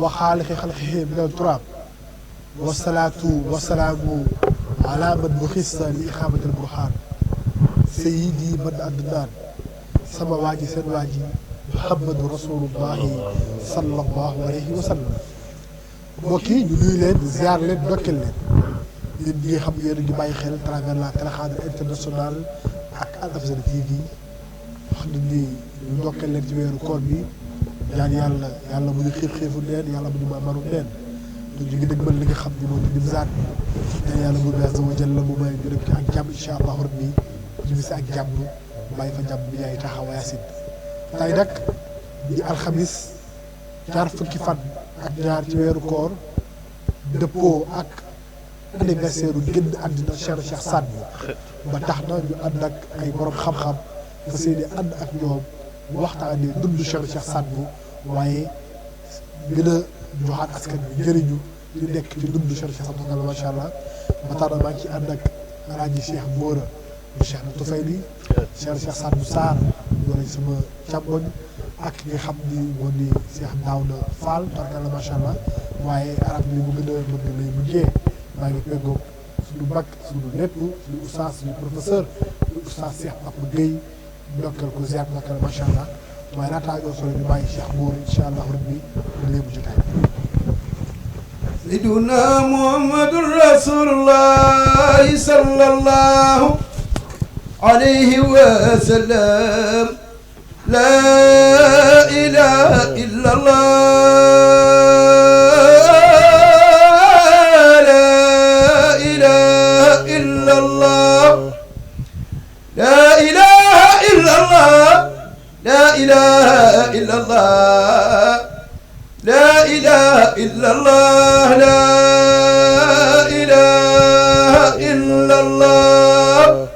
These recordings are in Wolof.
وخالق خلقه من التراب والصلاة والسلام على من بخص لإقامة البرهان سيدي من أدنان sama waaji seen waaji Muhammadu rasulullahi sallallahu alayhi wa sallam mbokk yi ñu nuyu leen ziar leen ndokkeel leen yéen ñi nga xam yéen a ngi bàyyi xel travers la téléxadir international ak Al Afzal TV wax nañ ni ñu ndokkeel leen ci weeru koor bi ñaan yàlla mu ñu xiif-xiifu leen yàlla mu ñu maru leen ñu ngi dëgmal li nga xam ni moo di dimsaat ñaan yàlla mu bi azza wa jalla mu may ñu dem ci ak jàmm incha allahu rabbi ñu ngi si ak jàmm bàyyi fa jàmm bi yaay taxaw yaasin tey nag di alxamis ñaar fukki fan ak ñaar ci weeru koor dëppoo ak anniversaire u génn àddina Cheikh Saad Bou ba tax na ñu ànd ak ay borom xam-xam fa seeni ànd ak ñoom waxtaanee dund Cheikh Saad Bou waaye gën a joxaat askan bi njëriñu li nekk ci dund Cheikh Saad Bou macha allah ba tax na maa ngi ci ànd ak alaaji Cheikh Mbora bu Cheikh na Tufayli Cheikh Saad Bou Sarr doole sama càmmoñ ak nga xam ni moo di Cheikh Daouda Fall tarkala macha allah waaye arab li mu gën a bëgg lay mujjee maa ngi peggoog suñu mag suñu lépp suñu oustaz suñu professeur suñu oustaz Cheikh Papa Gueye ndokkal ko ziar ndokkal macha allah waaye laataa ñoo solo ñu bàyyi Cheikh Mbour incha allah rabbi mu léemu jotaay Sayyiduna Muhammadur Rasulullah sallallahu عليه وسلم لا إله إلا الله لا إله إلا الله لا إله إلا الله لا إله إلا الله لا إله إلا الله لا إله إلا الله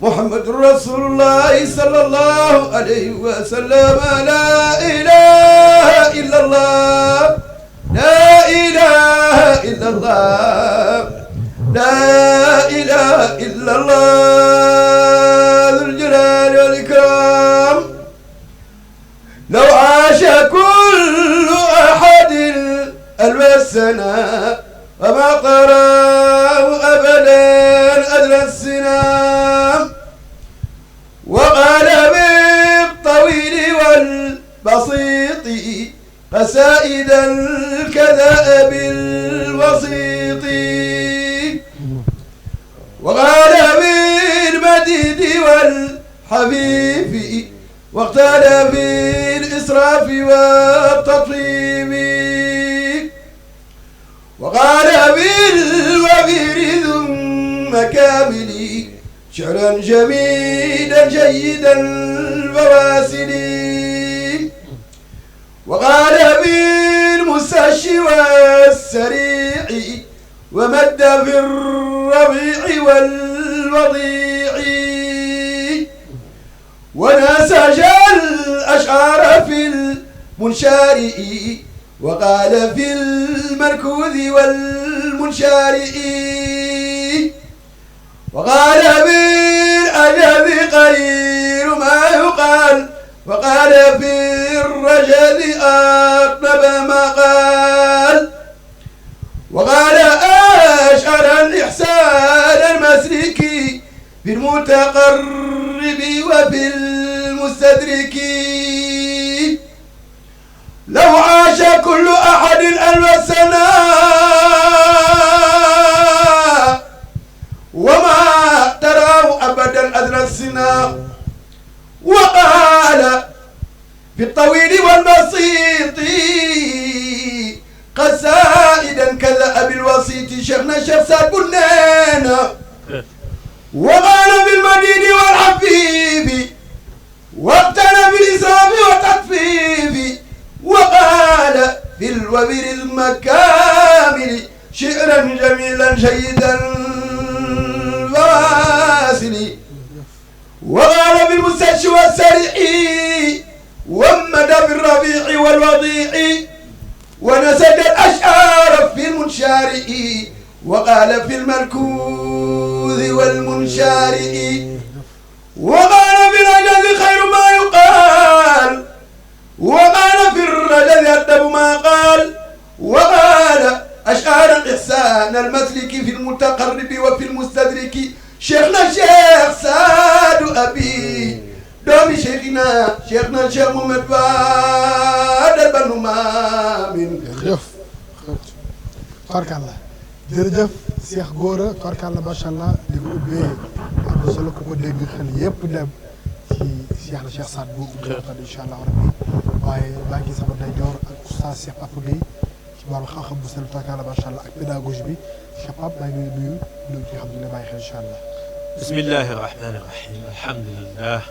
محمد رسول الله صلى الله عليه وسلم لا إله إلا الله لا إله إلا الله لا إله إلا الله ذو الجلال والإكرام لو عاش كل أحد ألف سنة وما قرأه أبدا أدنى السنام وقال بالطويل والبسيط قصائدا كذا بالوسيط وقال بالمديد والحبيب واقتال بالإسراف والتطيب وقال بالوبير ثم كامل شعرا جميلا جيدا الفواسل وقال بالمستشفى والسريع ومد في الربيع والوضيع ونسج الأشعار في المنشارئ وقال في المركوذ والمنشارئ وقال بالأجل غير ما يقال وقال في الرجل أطنب ما قال وقال أشعر الإحسان المسلكي بالمتقرب وفي المستدرك لو عاش كل أحد ألف سنة وما تراه أبدا أدنى السنة وقال في الطويل والبسيط قصائدا كذا بالوسيط شيخنا الشيخ سعد بنينا وقال بالمديد والعفيف واقتنى بالإسراف والتطفيف وقال في الوبر المكامل شعرا جميلا جيدا الفواسل وقال بالمستشفى والسريع ومد بالربيع والوضيع ونسج الأشعار في المنشارئ وقال في المركوذ والمنشارئ وقال في الرجل خير ما يقال وقال في الرجل أدب ما قال وقال أشعار الإحسان المسلك في المتقرب وفي المستدرك شيخنا الشيخ سعد أبي دومي شيخنا الشيخ محمد فادل بن مامين jërëjëf tubarkalla jërëjëf Cheikh Gora tubarkalla macha allah di ko ubbee am na solo ku ko dégg xel yëpp dem ci Cheikh na Cheikh Saad bu ubbee waxtaan incha allah rabbi waaye maa ngi sama ndeyjoor ak oustaz Cheikh Papa Gueye ci wàllu xam-xam bu sell tubarkalla macha allah ak pédagogie bi Cheikh Papa maa ngi nuyu nuyu ci xam ne bàyyi xel incha allah. bismillahi rahmani rahim alhamdulillah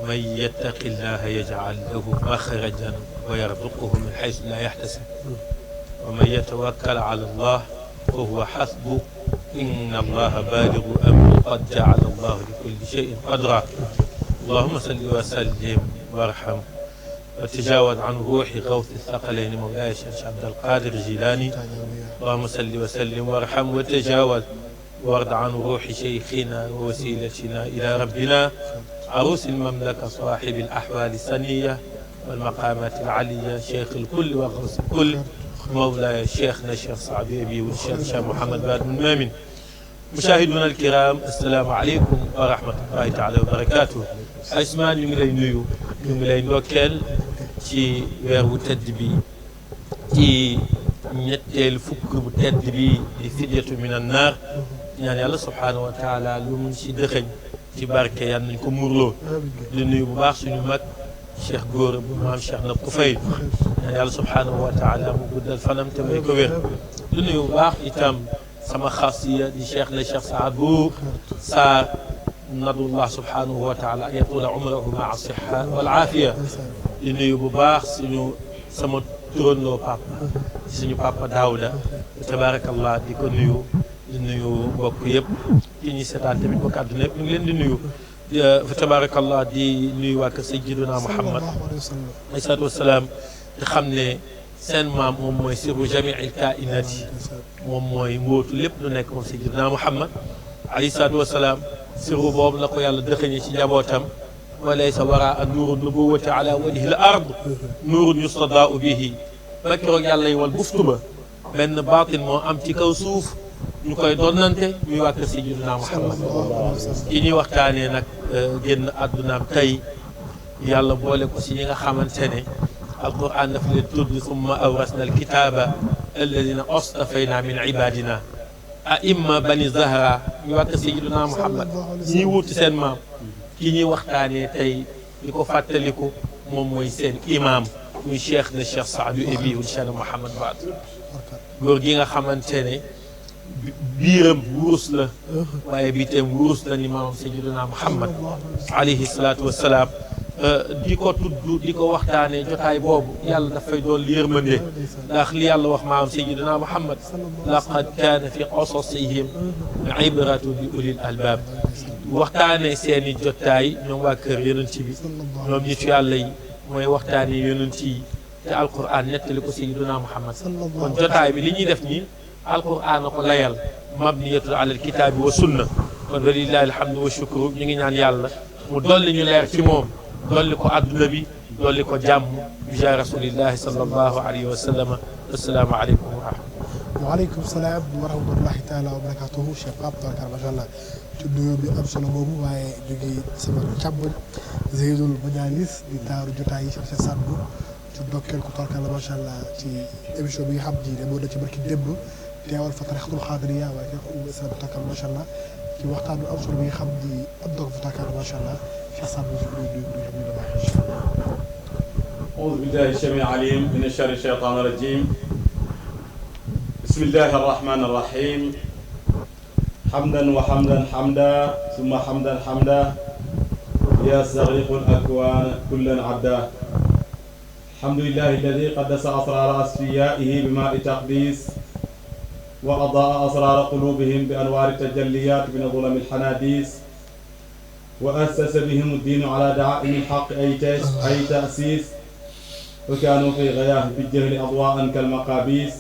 man yattaqi llaha yaj'al lahu makhrajan wa yarzuqhu min haythu la yahtasib wa man yatawakkal ala allah fa huwa hasbuh inna allaha balighu amrihi qad ja'ala allahu li kulli shay'in qadra allahumma salli wa sallim warham وتجاوز عن روح غوث الثقلين مولاي الشيخ عبد القادر الجيلاني اللهم صل وسلم وارحم وتجاوز وارض عن روح شيخنا ووسيلتنا إلى ربنا عروس المملكة صاحب الأحوال السنية والمقامات العلية شيخ الكل وغوث الكل مولاي شيخنا الشيخ سعد أبي والشيخ محمد بن مامن مشاهدونا الكرام السلام عليكم ورحمة الله تعالى وبركاته Asmaan ñu ngi lay nuyu ñu ngi lay ndokkeel ci weer wu tedd bi ci ñetteel fukk bu tedd bi di fidyatu min an naar ñaan yàlla subhaanahu wa taala lu mu ci dëxëñ ci barke yàlla nañ ko muurloo di nuyu bu baax suñu mag Cheikh Gora bu maam Cheikh na Kufay ñaan yàlla subhaanahu wa taala mu guddal fanam te may ko wér di nuyu bu baax itam sama xaasiya di Cheikh na Cheikh Saad bu Saar nadullah subhanahu wa taala an yatula umrahu maa siha wal aafiya di nuyu bu baax sama turandoo papa suñu papa Daouda tabaarakallah di ko nuyu di nuyu mbokk yëpp ki ñuy seetaan tamit mbokk àdduna yëpp ñu ngi leen di nuyu fa tabaarakallah di nuyu waa kër sayyidina Muhammad alayhi salaatu wasalaam te xam ne seen maam moom mooy sirru jamiil kainati moom mooy mbootu lépp lu nekk moom sayyidina Muhammad alayhi salaatu wasalaam sirru boobu la ko yàlla dëxëñe ci njabootam wa laysa waraa nuuru nubuwati ala wajhi l ard nuurun yustadaau bihi ba keroog yàlla yi wal buftu ba benn baatin moo am ci kaw suuf ñu koy donnante ñuy wàkk sayyidina Muhammad ki ñuy waxtaanee nag génn àddunaam tey yàlla boole ko si ñi nga xamante ne alquran daf leen tudd summa awrasna alkitaba alladina ostafayna min ibadina aimma bani zahra ñu wàkk sayyidina Muhammad ñiy wuuti seen maam ki ñuy waxtaanee tey di ko fàttaliku moom mooy seen imam muy cheikh na cheikh Saadu Abi wul cheikh Mouhamad Baat góor gi nga xamante ne biiram wurus la waaye biiteem wurus la ni maamam sayyidina Muhammad alayhi salaatu wassalaam di ko tudd di ko waxtaanee jotaay boobu yàlla dafay doon yërmande ndax li yàlla wax maamam sayyidina Muhammad laqad kaana fi qasasihim ibratun li ulil albaab waxtaanee seen i jotaay ñoom waa kër yonent bi ñoom nitu yàlla yi mooy waxtaanee yonent yi te alquran nettali ko sayyidina Muhammad kon jotaay bi li ñuy def nii alquran a ko layal mabniyatun ala alkitaabi wa sunna kon walillahi alhamdu wa shukru ñu ngi ñaan yàlla mu dolli ñu leer ci moom dolli ko adduna bi dolli ko jàmm bi jaa rasulillahi sallallahu alayhi wa sallam assalaamu aleykum wa rahmatullah waaleykum salaam wa rahmatullahi taala wa barakatuhu Cheikh Pape tabaraka macha allah ci nuyoo bi am solo boobu waaye jógee sama càmmoñ Zeydul Majalis di taaru jotaay yi Cheikh Saad Bou ci dokkeel ko tabaraka macha allah ci émission bi nga xam ni demoon na ci barki démb teewal fa tarixatul xaadiriya waaye Cheikh Islam tabaraka macha allah ci waxtaan bi am solo bi nga xam ni am na ko fa tabaraka macha allah Cheikh Saad Bou أعوذ بالله السميع العليم من شر الشيطان الرجيم بسم الله الرحمن الرحيم حمدا وحمدا حمدا ثم حمدا حمدا يستغرق الأكوان كلا عبدا الحمد لله الذي قدس أسرار أصفيائه بماء تقديس وأضاء أسرار قلوبهم بأنوار التجليات من ظلم الحناديس وأسس بهم الدين على دعائم الحق أي تأسيس وكانوا في غياه بالجهل أضواء كالمقابيس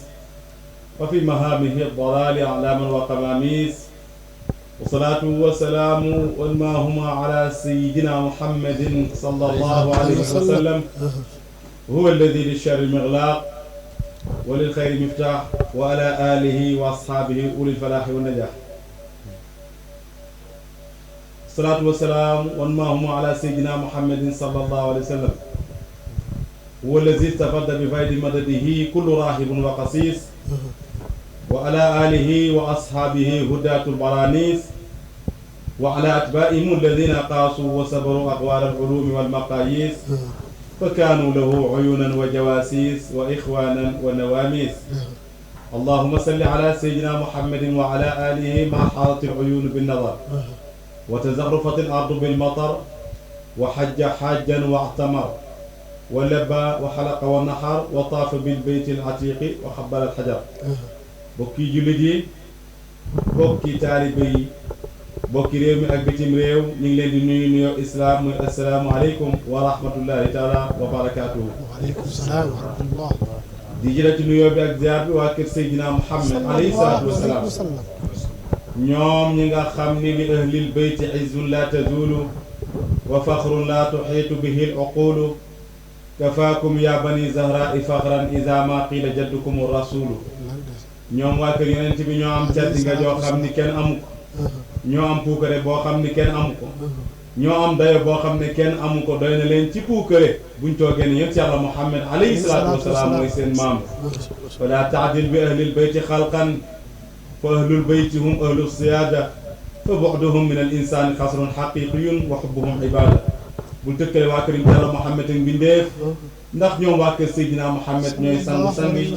وفي مهامه الضلال أعلاما وقماميس والصلاة والسلام وانماهما على سيدنا محمد صلى الله عليه وسلم هو الذي للشر المغلاق وللخير مفتاح وعلى آله وأصحابه أولي الفلاح والنجاح. الصلاة والسلام والمهم على سيدنا محمد صلى الله عليه وسلم هو الذي استفاد بفيض مدده كل راهب وقسيس وعلى آله وأصحابه هداة البرانيس وعلى أتباعهم الذين قاسوا وصبروا أقوال العلوم والمقاييس فكانوا له عيونا وجواسيس وإخوانا ونواميس. اللهم صل على سيدنا محمد وعلى آله مع حارة العيون بالنظر وتزخرفت الأرض بالمطر وحج حاجا واعتمر ولبى وحلق والنحر وطاف بالبيت العتيق وخبل الحجر. bokki jullit yi bokki taalibe yi bokki réew mi ak bitim réew ñu ngi leen di nuyu nuyoo islaam muy assalaamu aleykum wa rahmatullahi taala wa barakaatuhu. waaleykum salaam wa rahmatullah. di jëlee ci nuyoo bi ak ziar bi waa kër Seydina Muhammad alayhi salaatu wa salaam ñoom ñi nga xam ni li ahlil bayti izzun la tazulu wa faxrun la tuxiitu bihi l uqulu kafaakum ya bani zahrai faxran ida ma qiila jaddukum rasulu. ñoom waa kër yonent bi ñoo am caddi nga joo xam ni kenn amu ko ñoo am puukare boo xam ni kenn amu ko ñoo am dayo boo xam ne kenn amu ko doy na leen ci puukare buñ toogee ne yonent yàlla Muhammad alayhi salaatu wasalaam mooy seen maam. wala taadil bi ahlil bayti xalqan fa ahlul bayti hum ahlu siyaada fa bu'duhum min al insani xasrun xaqiqiyun wa xubbuhum ibaada. bul tëkkale waa kër yàlla Muhammad ak mbindeef ndax ñoom waa kër Seydina Muhammad ñooy sang sang yi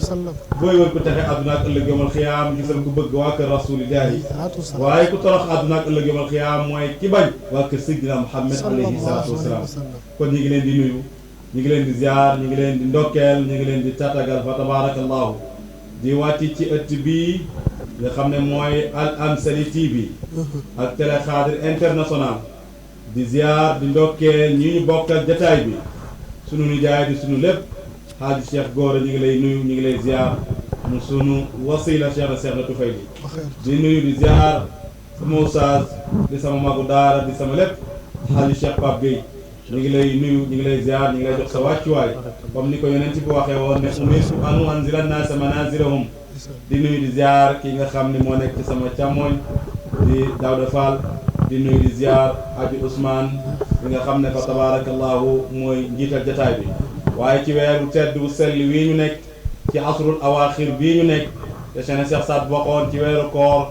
booy wër ku texe àdduna ak ëllëg yomal xiyaam gisal ku bëgg waa kër rasulillahi waaye ku torox àdduna ak ëllëg yomal xiyaam mooy ki bañ waa kër Seydina Muhammad alayhi salaatu wasalaam. kon ñi ngi leen di nuyu ñi ngi leen di ziar ñi ngi leen di ndokkeel ñi ngi leen di tatagal fa tabarakallahu di wàcc ci ëtt bii nga xam ne mooy Al Amsali TV ak Télé Xaadir International di ziar di ndokkeel ñi ñu bokkal jataay bi sunu nijaay di sunu lépp xaaji Cheikh Gora ñu ngi lay nuyu ñu ngi lay ziar mu sunu wasila Cheikh na Tufay di nuyu di ziar sama oustaz di sama magu daara di sama lépp xaaji Cheikh Pape Gueye ñu ngi lay nuyu ñu ngi lay ziar ñu ngi lay jox sa wàccuwaay comme ni ko yonent bi waxee woon ne umirtu an anzila naasa manazilahum di nuyu di ziar ki nga xam ne moo nekk ci sama càmmooñ di Daouda Fall di nuyu di ziar Aji Ousmane bi nga xam ne fa tabarakallahu mooy njiital jataay bi waaye ci weeru tedd bu sell wii ñu nekk ci asrul awaaxir bii ñu nekk te Cheikh Saad waxoon ci weeru koor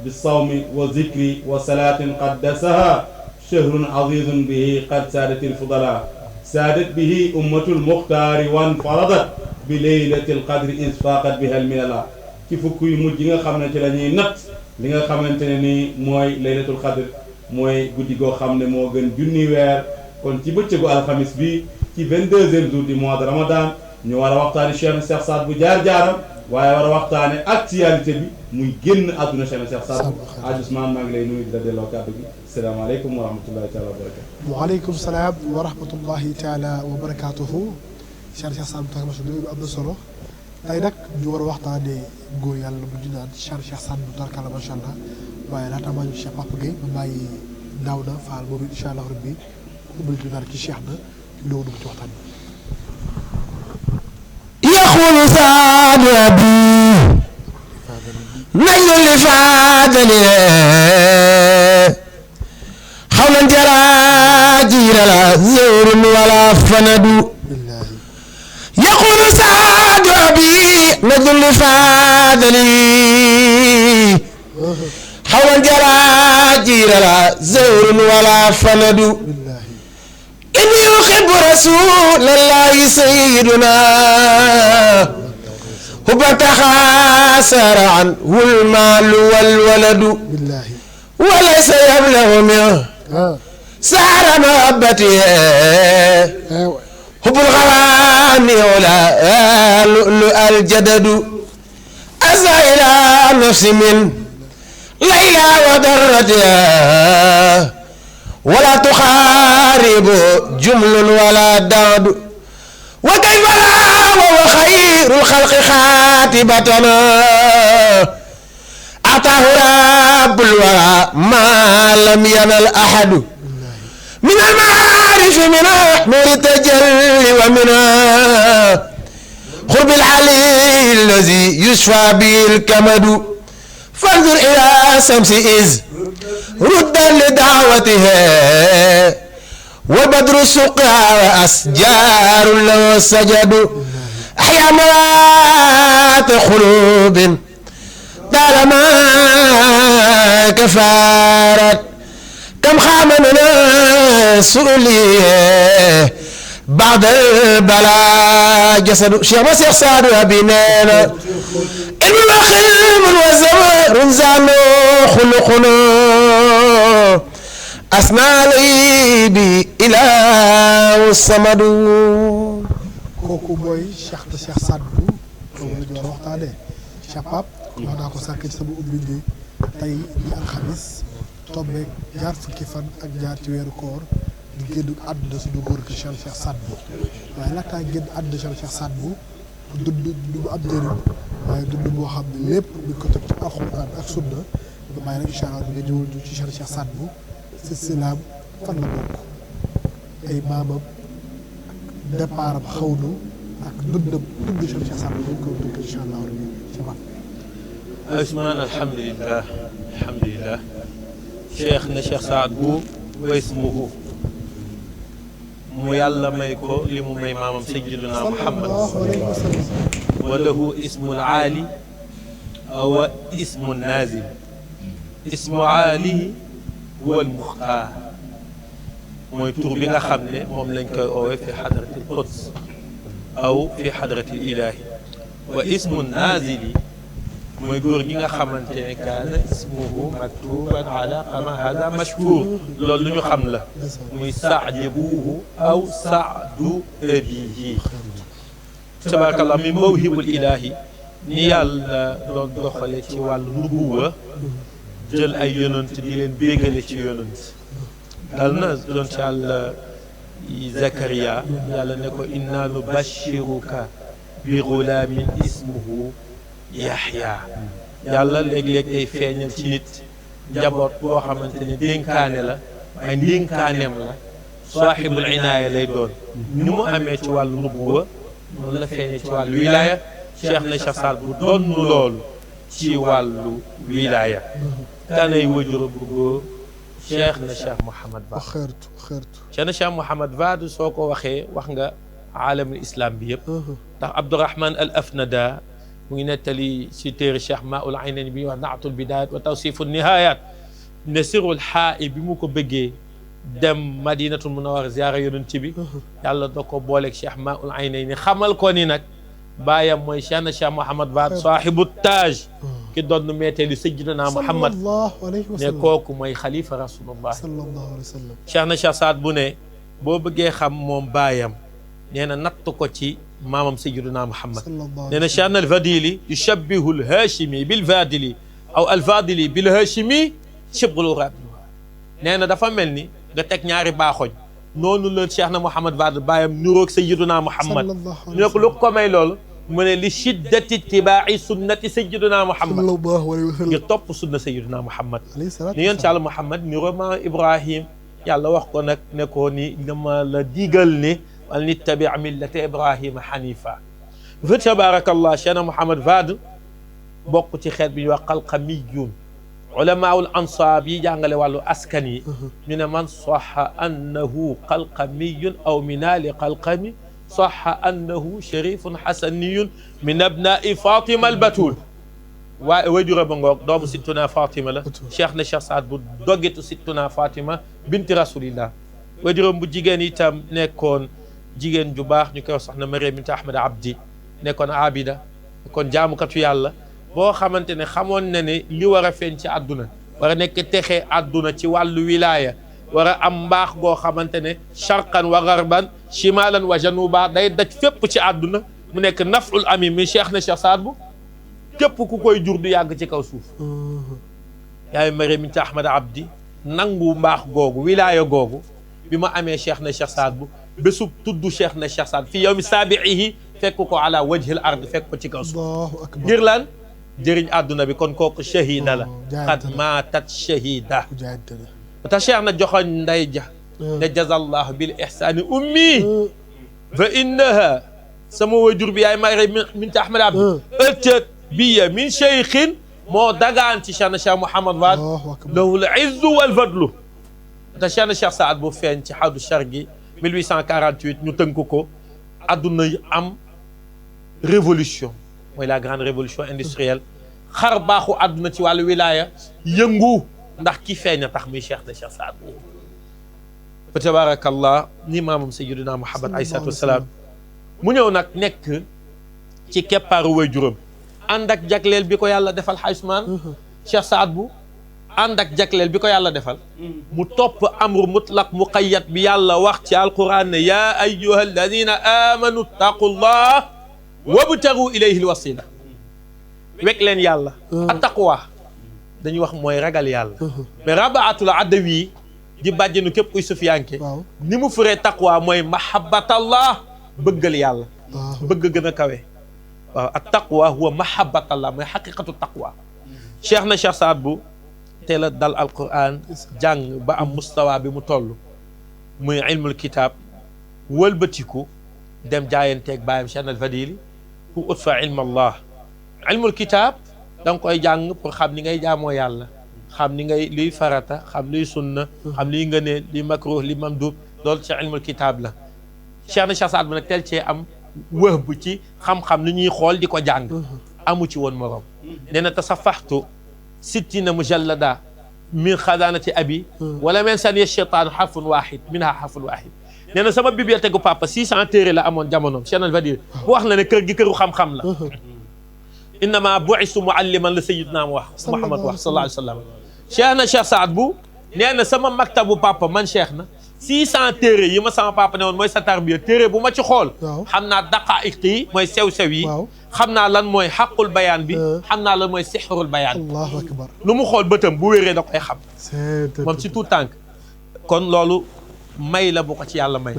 bi sawmi wa zikri wa salaatin qaddasaha shahrun azizun bihi qad saadatil fudala saadat bihi ummatul muxtaari wan faradat bi laylatil qadri is faqat biha al milala ci fukk yu mujj yi nga xam ne ci la ñuy natt li nga xamante ne nii mooy laylatul qadr mooy guddi goo xam ne moo gën junni weer. kon ci bëccëgu alxamis bi ci 22e jour du mois de Ramadan ñu war a waxtaane Cheikh Saad bu jaar-jaaram waaye war a waxtaane actualité bi muy génn àdduna Cheikh Saad bu. Hadj Ousmane maa ngi lay nuyu di la delloo kàddu gi salaamaaleykum wa rahmatullahi taala wa barakatuh. waaleykum salaam wa rahmatullahi taala wa barakatuhu. Cheikh Saad bu tax am na solo tey nag ñu war a waxtaanee góor yàlla bu ñu naan Cheikh Saad bu tarkala macha allah waaye laata maa ñu Cheikh Papa Gueye ma bàyyi Daouda Fall boobu incha allah rabbi ubbil ñu naan ci Cheikh na ñu doog dugg ci waxtaan bi. يقول سعد أبي نجل لفادني حولا جراجير لا زور ولا فند يقول سعد أبي نجل لفادني حولا جراجير لا زور ولا فند إني أحب رسول الله سيدنا هو تخاسر عنه المال والولد وليس يبلغ منه سعر محبته حب الغرام ولا لؤلؤ الجدد أزى إلى نفس من ليلى ودرتها ولا تخارب جمل ولا داد وكيف لا وهو خير الخلق خاتبتنا أعطاه رب الورى ما لم ينل أحد من المعارف من نور التجلي ومن قرب العلي يشفى به الكمد فانظر إلى شمس إذ ردا لدعوتها والبدر سقى وأشجار له سجد أحيا موات قلوب طالما كفارت كم خامنا سؤلي بعد البلاء جسد شيخ ما شيخ سعد أبينا إن الخيم والزمان زالوا خلقنا أثنى لي بي إله الصمد kooku mooy Cheikh na Cheikh Saad Bou moom la ñu war a waxtaanee Cheikh Pape wax naa ko sànq ci sama ubbi bi tey di alxamis tombeeg ñaar fukki fan ak ñaar ci weeru koor di génn àdduna suñu góor gi Cheikh Saad Bou waaye laataa génn àdduna Cheikh Saad Bou dund bu am njëriñ waaye dund boo xam ne lépp ñu ko teg ci alxuraan ak sunna nga bàyyi nag incha allah nga ñëwal ñu ci Cheikh Saad Bou si silaam fan la bokk ay maamam départ am xawlu ak dundam dund Cheikh Saad Bou ko dund incha allah rabbi shabab Ousmane alhamdulillah alhamdulillah cheikh na Cheikh Saad Bou wa ismuhu mu yàlla may ko li mu may maamam sayyidina Muhammad wa lahu ismul aali wa ismu naazil ismu aali huwa al muxtaar mooy tur bi nga xam ne moom lañ koy oowee fi xadratil quds aw fi xadratil ilaahi wa ismu naazili mooy góor gi nga xamante ne kaana ismuhu maktuban ala kama hada mashhur loolu lu ñu xam la muy saajabuhu aw saadu abihi tabarakallah mi mawhibul ilaahi ni yàlla doon doxale ci wàllu nubuwa jël ay yonant di leen béggale ci yonant dal na doon ci yàlla Zakariya yàlla ne ko inna nubashiruka bi gulaamin ismuhu Yaxya yàlla léeg-léeg day feeñal ci nit njaboot boo xamante ne dénkaane la ay dénkaaneem la saaxibul inaaya lay doon ni mu amee ci wàllu nubuwa noonu la feeñee ci wàllu wilaaya cheikh na Cheikh Saad Bou doon loolu ci wàllu wilaaya kanay wajuram bu góor cheikh na Cheikh Mouhamad Ba cheikh na Cheikh Mouhamad Ba soo ko waxee wax nga aalamul islam bi yëpp ndax Abdourahman al Afnada mu ngi nettali si téere Cheikh Maoul Aynayn bi wax naatul bidaayat wa tawsifu nihayat ne sirul xaa'i bi mu ko bëggee dem madinatul munawwara ziyaara yonent bi yàlla da ko booleeg Cheikh Maoul Aynayn xamal ko ni nag baayam mooy Cheikh na Cheikh Mouhamad Ba saahibu taaj ki doon meeteelu sayyidina Muhammad ne kooku mooy xalifa rasulullah Cheikh na Cheikh Saad Bou ne boo bëggee xam moom baayam nee na natt ko ci maamam sayyidina Muhammad nee na Cheikh al-Fadili yushabbihu al-Hashimi bil-Fadili aw al-Fadili bil-Hashimi shibrul rabi nee na dafa mel ni nga teg ñaari baaxoñ noonu la Cheikh na Mouhamad Ba baayam nuroog sayyidina Muhammad ñu ne ko lu ko may loolu mu ne li shiddati itibaa'i sunnati sayyidina Muhammad ngir topp sunna sayyidina Muhammad ni yoon ci Yàlla Muhammad niroo ma Ibrahim yàlla wax ko nag ne ko ni dama la digal ne wal nittabi' millata Ibrahima hanifa fa tabarakallah Cheikh na Mouhamad Fad bokk ci xeet bi ñuy wax qalqamiyun ulamaul ansaab yi jàngale wàllu askan yi ñu ne man saxa annahu qalqamiyun aw minaali qalqami saxa annahu sharifun xasaniyun min abnai Fatima al-Batul waaye wajura ba ngoog doomu sittuna Fatima la Cheikh na Cheikh Saad Bou doggitu sittuna Fatima binti rasulillah wajuram bu jigéen itam nekkoon jigéen ju baax ñu koy wax soxna Mariam bint Ahmad Abdi nekkoon abida nekkoon jaamukatu yàlla boo xamante ne xamoon na ne li war a feeñ ci àdduna war a nekk texe àdduna ci wàllu wilaaya war a am mbaax goo xamante ne sharqan wa garban shimalan wa januba day daj fépp ci àdduna mu nekk naful ami mi Cheikh na Cheikh Saad Bou képp ku koy jur du yàgg ci kaw suuf yaay Mariam bint Ahmad Abdi nangu mbaax googu wilaaya googu bi ma amee Cheikh na Cheikh Saad Bou bésub tudd Cheikh na Cheikh Saad fi yawmi saabi'ihi fekk ko ala wajhil ard fekk ko ci kaw suuf ngir lan jëriñ àdduna bi kon kooku shahida la qad maatat shahida ta Cheikh na joxoñ nday ja ne jazallahu bil ihsani ummi fa innaha sama wajur bi yaay Mariam bint Ahmad Abdi ëccët biya min cheikhin moo dagaan ci Cheikhna Cheikh Mouhamad Wade lahul izzu wal fadlu te Cheikhna Cheikh Saad bu feeñ ci xaddu chargi 1848 ñu tënk ko adduna am révolution mooy la grande révolution industrielle xar baaxu adduna ci wàllu wilaya yëngu ndax ki feeñ a tax muy Cheikhna Cheikh Saad bu fa tabarakallah ni maamam sayyidina Muhammad alayhi salaatu wasalaam mu ñëw nag nekk ci keppaaru way juróom ànd ak jagleel bi ko yàlla defal xaysmaan Cheikh Saad bu ànd ak jagleel bi ko yàlla defal mu topp amru mutlaq muqayyad bi yàlla wax ci alquran ne yaa ayyuha alladina amanu taqullah wabtagu ilayhi alwasila wek leen yàlla ak taqwa dañuy wax mooy ragal yàlla mais rabaatul adawi di bàjjenu képp kuy sufiyanke ni mu furee taqwa mooy mahabbatallah bëggal yàlla bëgg gën a kawe waaw ak taqwa huwa mahabbatallah mooy xaqiqatu taqwa cheikh na Cheikh Saad bu teel a dal alquran jàng ba am mustawa bi mu toll muy ilmul kitab wëlbatiku dem jaayanteeg bàyyam Cheikh al Fadili pour ut fa ilm allah ilmul kitab da nga koy jàng pour xam ni ngay jaamoo yàlla xam ni ngay liy farata xam liy sunna xam liy ngëneel li makruh li mamdub loolu ci ilmul kitab la cheikh na Cheikh Saad bu nag teel cee am wëh bu ci xam-xam ni ñuy xool di ko jàng amu ci woon morom nee na tasafaxtu sittina mujallada min xazaanati abi wala men saniya cheytaan xarfun wahid minha xarfun wahid nee na sama bibliothèque gu papa 600 téere la amoon jamonoom Cheikh al Fadil bu wax na ne kër gi këru xam-xam la innama bu'istu mualliman la sayyidina Muhammad wax sallallahu alayhi wa sallam cheikh na Cheikh Saad bu nee na sama maktabu papa man cheikh na 600 téere yi ma sama papa ne woon mooy sa tarbiya téere bu ma ci xool xam naa daqaa'iq yi mooy sew-sew yi xam naa lan mooy xaqul bayaan bi xam naa lan mooy sixrul bayaan allahu akbar lu mu xool bëtam bu wéree da koy xam moom ci tout tànk kon loolu may la bu ko ci yàlla may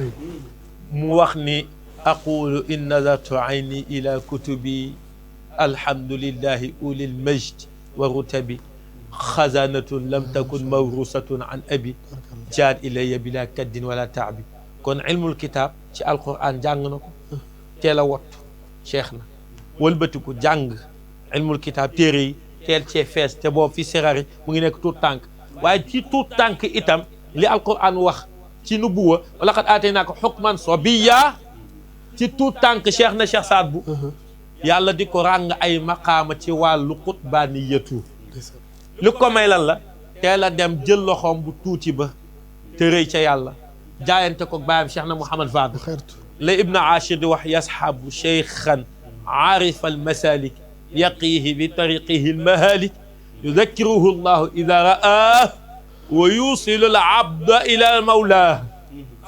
mu wax ni aqulu in nazartu ayni ila kutubi alhamdulillahi ulil majd wa rutabi xazanatun lam takun mawrusatun an abi jaad ilayya bila kaddin wala taabi kon ilmul kitab ci alquran jàng na ko teel a wottu cheikh na wëlbatiku jàng ilmul kitab téere yi teel cee fees te boobu fi sirari mu ngi nekk tuut tànk waaye ci tuut tànk itam li alquran wax ci nubuwa wala qad aataynaaka hukman sabiyya ci tuut tànk cheikh na Cheikh Saad bu yàlla di ko ràng ay maqaama ci wàllu qutbaaniyatu li ko may lan la teel a dem jël loxoom bu tuuti ba te rëy ca yàlla jaayante ko baayam Cheikh na Mouhamad Fadl la Ibn Ashir di wax yashabu cheikhan aarifa almasalik yaqihi bi tariqihi almahalik yudakkiruhu llahu ida ra'ah wa yusilu al abda ila mawlah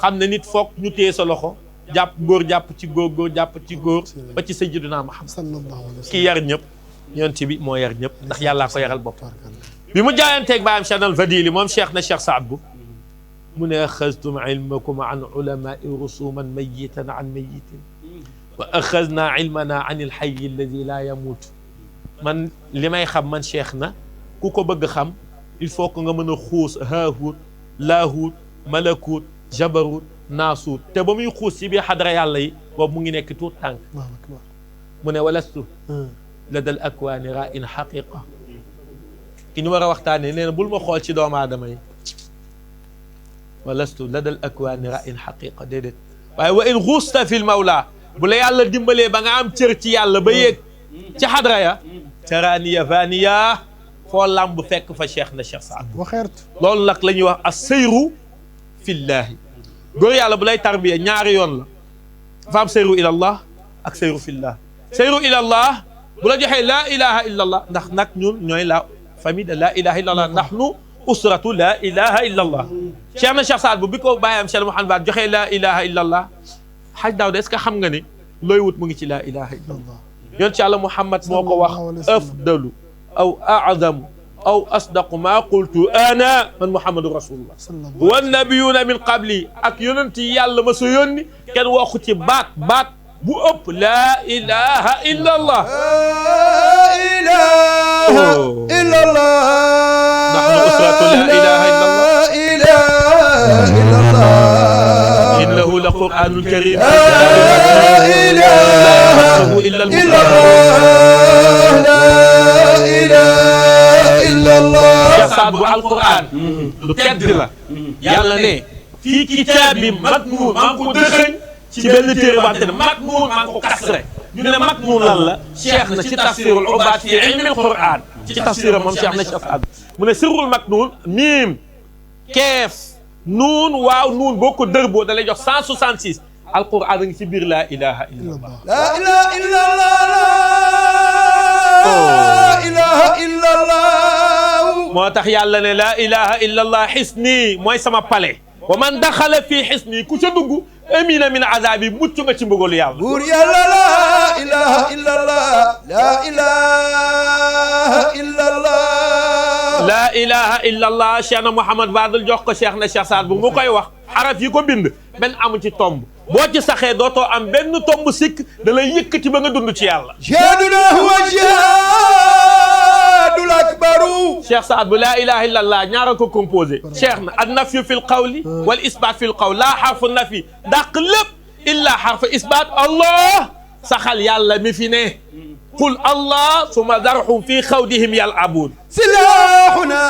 xam ne nit foog ñu téye sa loxo jàpp góor jàpp ci góor góor jàpp ci góor ba ci sayyidina Muhammad ki yar ñëpp yonent bi moo yar ñëpp ndax yàllaa ko yaral bopp bi mu jaayanteeg baayam Cheikh al Fadili moom cheikh na Cheikh Saad bu mu ne axaztum ilmakum an ulamai rusuman mayitan an mayitin wa axazna ilmana an ilxayi alladi laa yamuut man li may xam man cheikh na ku ko bëgg xam il faut que nga mën a xuus haahuut laahuut malakuut jabaruut naasuut te ba muy xuus ci biir xadra yàlla yi boobu mu ngi nekk tuut tànk mu ne walastu ladal akwaani ra in xaqiqa ki ñu war a waxtaanee nee na bul ma xool ci doomu aadama yi walastu ladal akwaani ra in xaqiqa déedéet waaye wa in xuusta fil mawla bu la yàlla dimbalee ba nga am cër ci yàlla ba yéeg ci xadra ya taraaniya vaniya foo làmb fekk fa cheikh na Cheikh Saad loolu nag la ñuy wax as seyru fillahi góor yàlla bu lay tarbiya ñaari yoon la dafa am seyru ila allah ak seyru fillah seyru ila allah bu la joxee laa ilaha illa allah ndax nag ñun ñooy la famille de laa ilaha illa allah nahnu usratu laa ilaha illa allah cheikh na Cheikh Saad bu bi ko bàyyam Cheikh Mouhamad Fadl joxee laa ilaha illa allah xaj daaw de est-ce que xam nga ni looy wut mu ngi ci laa ilaha illa allah yonent yàlla Muhammad moo ko wax afdalu aw a'zamu aw asdaqu maa qultu ana man Muhammadu rasulullah wan nabiyuuna min qabli ak yonent yi yàlla ma sa yónni kenn waxu ci baat bu ëpp laa ilaha illa allah nahnu usratu laa ilaha illa allah innahu la qur'anun karim la ilaha illa allah إلا الله Cheikh Saad bu alquran lu tedd la yàlla ne fii kitaabin maknuun maa ngi ko dëxëñ ci benn téere wante ne maknuun maa ngi ko kasre ñu ne maknuun lan la cheikh na ci tafsirul ubaad fi ilmi alquran ci tafsir moom cheikh na Cheikh Saad mu ne sirrul maknuun miim keef nuun waaw nuun boo ko dërboo da lay jox 166 alquran a ngi ci biir laa ilaha illa allah لا إله إلا الله لا إله إلا الله moo tax yàlla ne laa ilaha illa allah xisni mooy sama pale wa man daxala fii xisni ku ca dugg amina min azabi mucc nga ci mbugalu yàlla buur yàlla لا إله إلا الله لا إله إلا الله laa ilaha illa allah cheikh na Mouhamad Fadel jox ko cheikh na Cheikh Saad bu mu koy wax araf yi ko bind benn amu ci tomb boo ci saxee dootoo am benn tomb sikk da lay yëkkati ba nga dund ci yàlla جهادنا هو الجهاد الأكبر cheikh Saad bu laa ilaha illa allah ñaara ko composé cheikh na an nafyu fi l qawli wal isbat fi l qawl laa xarfu nafi dàq lépp illa xarfu isbat allah saxal yàlla mi fi ne qul allah suma darhum fi xawdihim yalabuun سلاحنا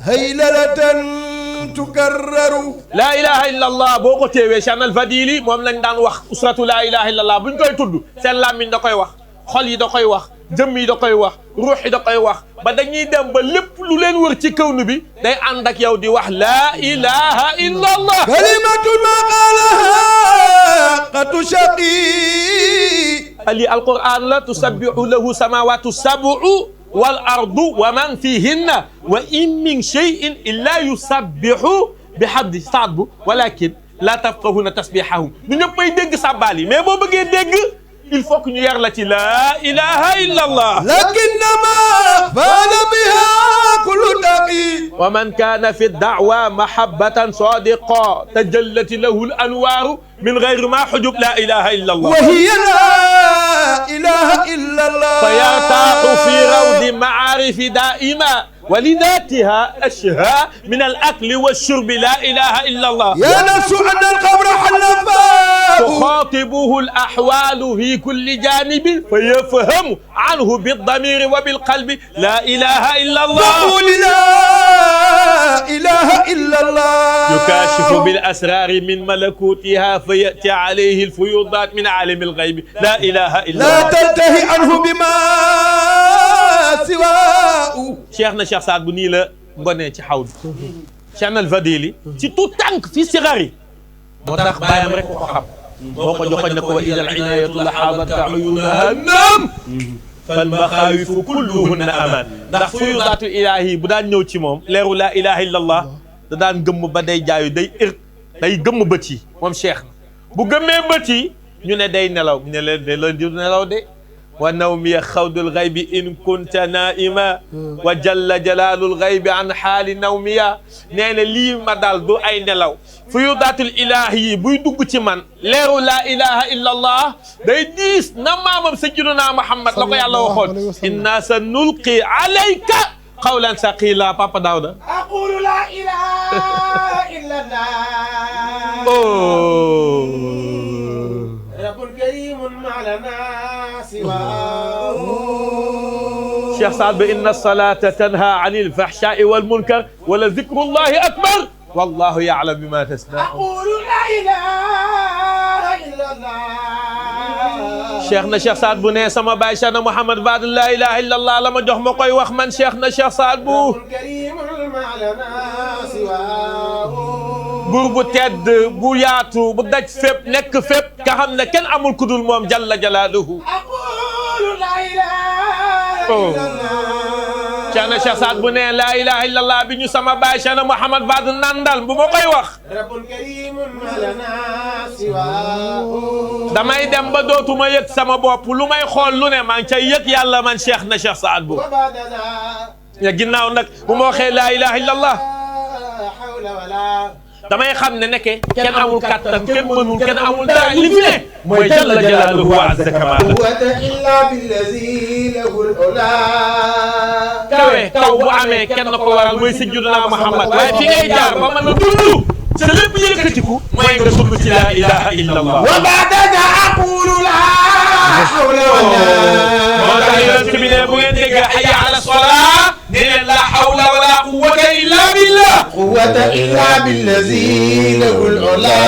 هيللة تكرر laa ilaha illa allah boo ko teewee Cheikh al Fadili moom lañ daan wax usratu laa ilaha illa allah buñ koy tudd seen làmmiñ da koy wax xol yi da koy wax jëmm yi da koy wax ruux yi da koy wax ba dañuy dem ba lépp lu leen wër ci kawnu bi day ànd ak yow di wax laa ilaha illa allah كلمة ما قالها قد شقي ali alquran la tusabbihu lahu samawatu sab'u wal ardu wa man fihinna wa in min shay'in illa yusabbihu bihamdi Saad bu walakin la tafqahuna tasbihahum ñu ñëppay dégg sàbbaal yi mais boo bëggee dégg il faut que ñu yar la ci laa ilaha illa allah لكنما فاز بها كل تقي wa man kana fi da'wa mahabbatan sadiqa tajallat lahu al anwaru min ghayri ma hujub la ilaha illa allah وهي لا إله إلا الله فيرتاح في روض معارف دائما ولذاتها أشهى من الأكل والشرب لا إله إلا الله يا نفس أن القبر حلفاء تخاطبه الأحوال في كل جانب فيفهم عنه بالضمير وبالقلب لا إله إلا الله وقول لا إله إلا الله يكاشف بالأسرار من ملكوتها فيأتي عليه الفيوضات من عالم الغيب لا إله إلا لا الله تنتهي عنه بما سواه Cheikhna Cheikh Saad bu nii la ngonee ci xaw bi Cheikhna al Fadili ci tout tànk fi sigari moo tax bàyyam rek ko xam moo ko joxoñ na ko wa ida al inayatu la xaadat uyunaha naam fal maxaawifu kulluhunna aman ndax fuyudaatu ilaahi bu daan ñëw ci moom leeru laa ilaha illa allah da daan gëmm ba day jaayu day day gëmm bët yi moom Cheikh na bu gëmmee bët yi ñu ne day nelaw ñu ne leen di nelaw de wa nawmiya xawdul xaybi in kunta naima wa jalla jalaalul xaybi an xaali nawmiya nee na lii ma daal du ay nelaw fuyudaatul ilaahi yi buy dugg ci man leeru laa ilaha illa allah day diis na maamam sayyiduna Muhammad la ko yàlla waxoon inna sa nulqi alayka qawlan saqila Papa Daouda أقول لا إله إلا الله رب كريم ما لنا سواه Cheikh Saad Bou inna salata tanha anil fahshai wal munkar wala zikrullahi akbar wallahu ya'lam bima tasna'un أقول لا إله إلا الله Cheikh na Cheikh Saad Bou ne sama baay Cheikh na Mouhamad Fadel la ilaha illa allah la ma jox ma koy wax man Cheikh na Cheikh Saad Bou كريم ما لنا سواه buur bu tedd bu yaatu bu daj fépp nekk fépp nga xam ne kenn amul ku dul moom jalla jalaaluhu أقول لا إله إلا الله Cheikh na Cheikh Saad Bou ne la ilaha illa allah bi ñu sama baay Cheikh na Mouhamad Fadel nandal bu ma koy wax رب كريم ما لنا سواه damay dem ba dootuma yëg sama bopp lu may xool lu ne maa ngi cay yëg yàlla man Cheikh na Cheikh Saad Bou وبعد ذا ginnaaw nag bu ma waxee la ilaha illa allah لا حول ولا damay xam ne nekke kenn amul kattan kenn mënul kenn amul dara li fi ne mooy jalla jalaaluhu wa azza kamaaluhu قوة إلا بالذي له العلا kawe kaw bu amee kenn ko waral mooy sayyiduna Muhammad waaye fi ngay jaar ba mën a dund sa lépp yëkkatiku mooy nga dund ci la ilaha illa allah وبعد ذا أقول لا حول moo ولا tax yonent bi ne bu ngeen dégg hayya ala salaa ne leen la hawla قوة إلا بالذي له العلا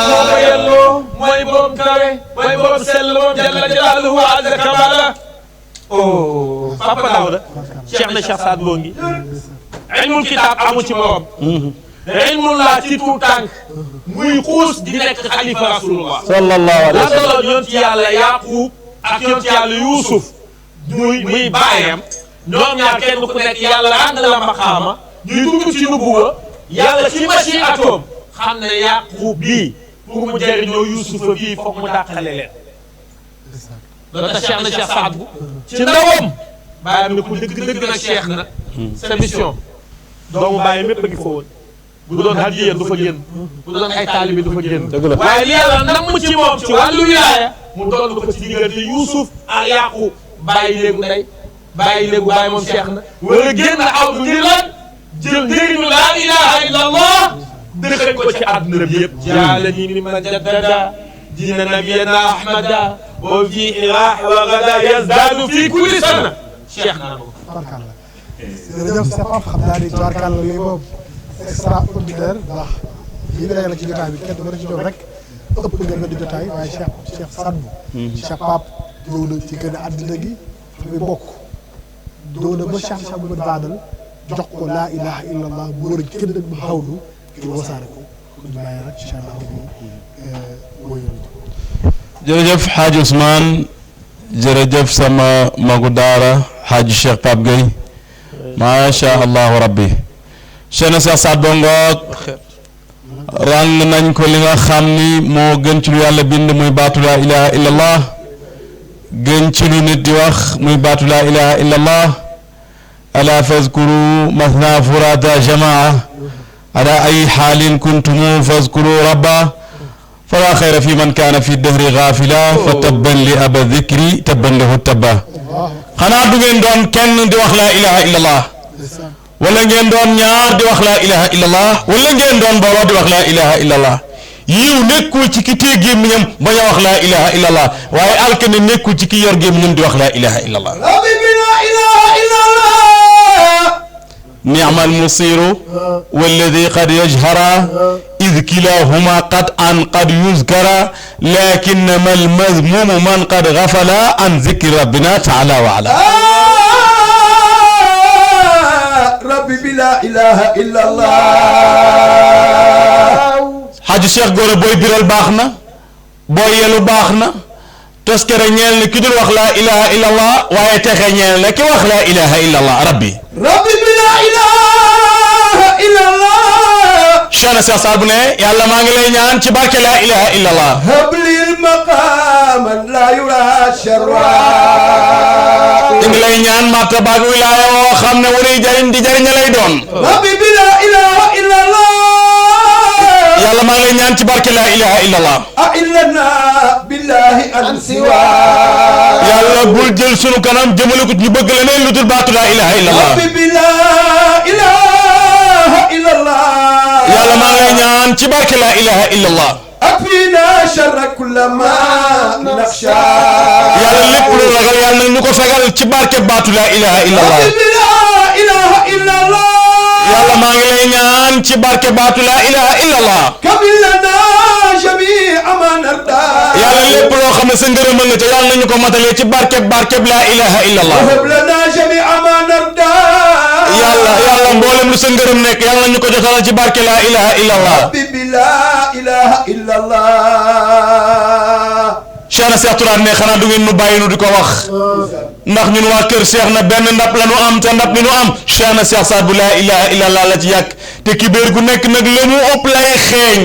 moo yelloo mooy borom kawe mooy borom sell borom jalla jalaaluhu wa azza kamala oh Papa Daouda Cheikh na Cheikh Saad Bou ngi ilmul kitaab amu ci morom ilmul laa ci tuut tànk muy xuus di nekk xalifa rasulullah sallallahu alayhi wa sallam la daloon yonent yàlla Yaaqub ak yonent yàlla Yuusuf muy baayam ñoom ñaar kenn ku nekk yàlla ànd la maqaama ñuy dugg ci nubuwa yàlla ci machi atoom xam ne Yaaqub bii pour mu jëriñoo Yuusufa bii foog mu dàqale leen loolu tax Cheikh na Cheikh Saad Bou ci ndawam bàyyam ne ku dëgg nag Cheikh na sa mission doomu bàyyi mépp a ngi fa woon bu doon hadiya du fa génn bu doon ay taalibi du fa génn waaye li yàlla namm ci moom ci wàllu wilaaya mu doon ko ci diggante Yuusuf ak Yaaqub bàyyi léegu ndey bàyyi léegu bàyyi moom Cheikh na wala génn aw du ngir lan jël njëriñu laa ilaha illa allah dëxëñ ko ci àdduna bi yëpp jaalani mimman jaddada diina nabiyana ahmada wa fi iraax wa gada yazdaadu fi kulli sana Cheikh naa ko tubaarkàlla jërëjëf sa pap xam naa ni tubaarkàlla lii moom extraordinaire ndax lii nga la ci jotaay bi kenn mën a ci doon rek ëpp nga nga di jotaay waaye Cheikh Saad Bou Cheikh Pape ñëw na ci gën a àddina gi fi mu bokk ñëw na ba Cheikh Mouhamed Fadal jox ko laa ilaha illa allah bu war a kenn nag mu xawlu ngir wasaare ko ñu bàyyi rek incha allah mooy jërëjëf Hadj Ousmane jërëjëf sama magu daara Hadj Cheikh Pape Gueye macha allahu rabbi Cheikh na Cheikh Saad Bou ngoog ràng nañ ko li nga xam ni moo gën ci lu yàlla bind muy baatu laa ilaha illa allah gën ci lu nit di wax muy baatu laa ilaha illa allah ala fazkuru mathna furada jamaa ala ay xaalin kuntumu fazkuru rabba fala xayra fi man kaana fi dahri gaafila fa tabban li aba dikri tabban lahu tabba xanaa du ngeen doon kenn di wax laa ilaha illa allah wala ngeen doon ñaar di wax laa ilaha illa allah wala ngeen doon booloo di wax laa ilaha illa allah yiw nekkul ci ki téye gémmiñam bañ a wax laa ilaha illa allah waaye alkane nekkul ci ki yor gémmiñam di wax laa ilaha illa allah ni'mal musiru walladi qad yajhara id kilahuma qad an qad yuzkara lakinnama almazmumu man qad ghafala an zikri rabbina taala wa ala rabbi bi la ilaha illa allah Hadj Cheikh Gora booy biral baax na booy yelu baax na toskere ñeel na ki dul wax laa ilaha illa allah waaye texe ñeel na ki wax laa ilaha illa allah rabbi bi la ilaha illa allah Cheikh na Cheikh Saad Bou ne yàlla maa ngi lay ñaan ci barke laa ilaha illa allah hablil maqaman la yura sharra ngi lay ñaan martaba ak wilaaya woo xam ne wuruy jariñ di jariñ lay doon rabbi bi la ilaha illa allah yàlla maa ngi lay ñaan ci barke laa ilaha illa allah a'illana billahi an siwa yàlla bul jël sunu kanam jëmale ko ñu bëgg leneen lu dul baatu laa ilaha illa allah rabbi bi la ilaha illa allah yàlla maa ngi lay ñaan ci barke laa ilaha illa allah akfina sharra kulli ma nakhsha yàlla lépp lu ragal yàlla nag ñu ko fegal ci barke baatu laa ilaha illa allah rabbi bi la ilaha illa allah yàlla maa ngi lay ñaan ci barke baatu laa ilaha illa allah kamilana jami'a ma narda yàlla lépp loo xam ne sa ngërëmal na ca yàlla nañu ko matalee ci barkeb laa ilaha illa allah wahab lana jami'a ma narda yàlla mboolem lu sa ngërëm nekk yàlla nañu ko jotalal ci barke laa ilaha illa allah rabbi bi la ilaha illa allah Cheikh na Cheikh Tourane ne xanaa du ngeen nu bàyyi nu di ko wax ndax ñun waa kër Cheikh na benn ndap la nu am te ndap li nu am Cheikh na Cheikh Saad Bou laa ilaha illa allah la ci yàgg te kibéer gu nekk nag la mu ëpp lay xeeñ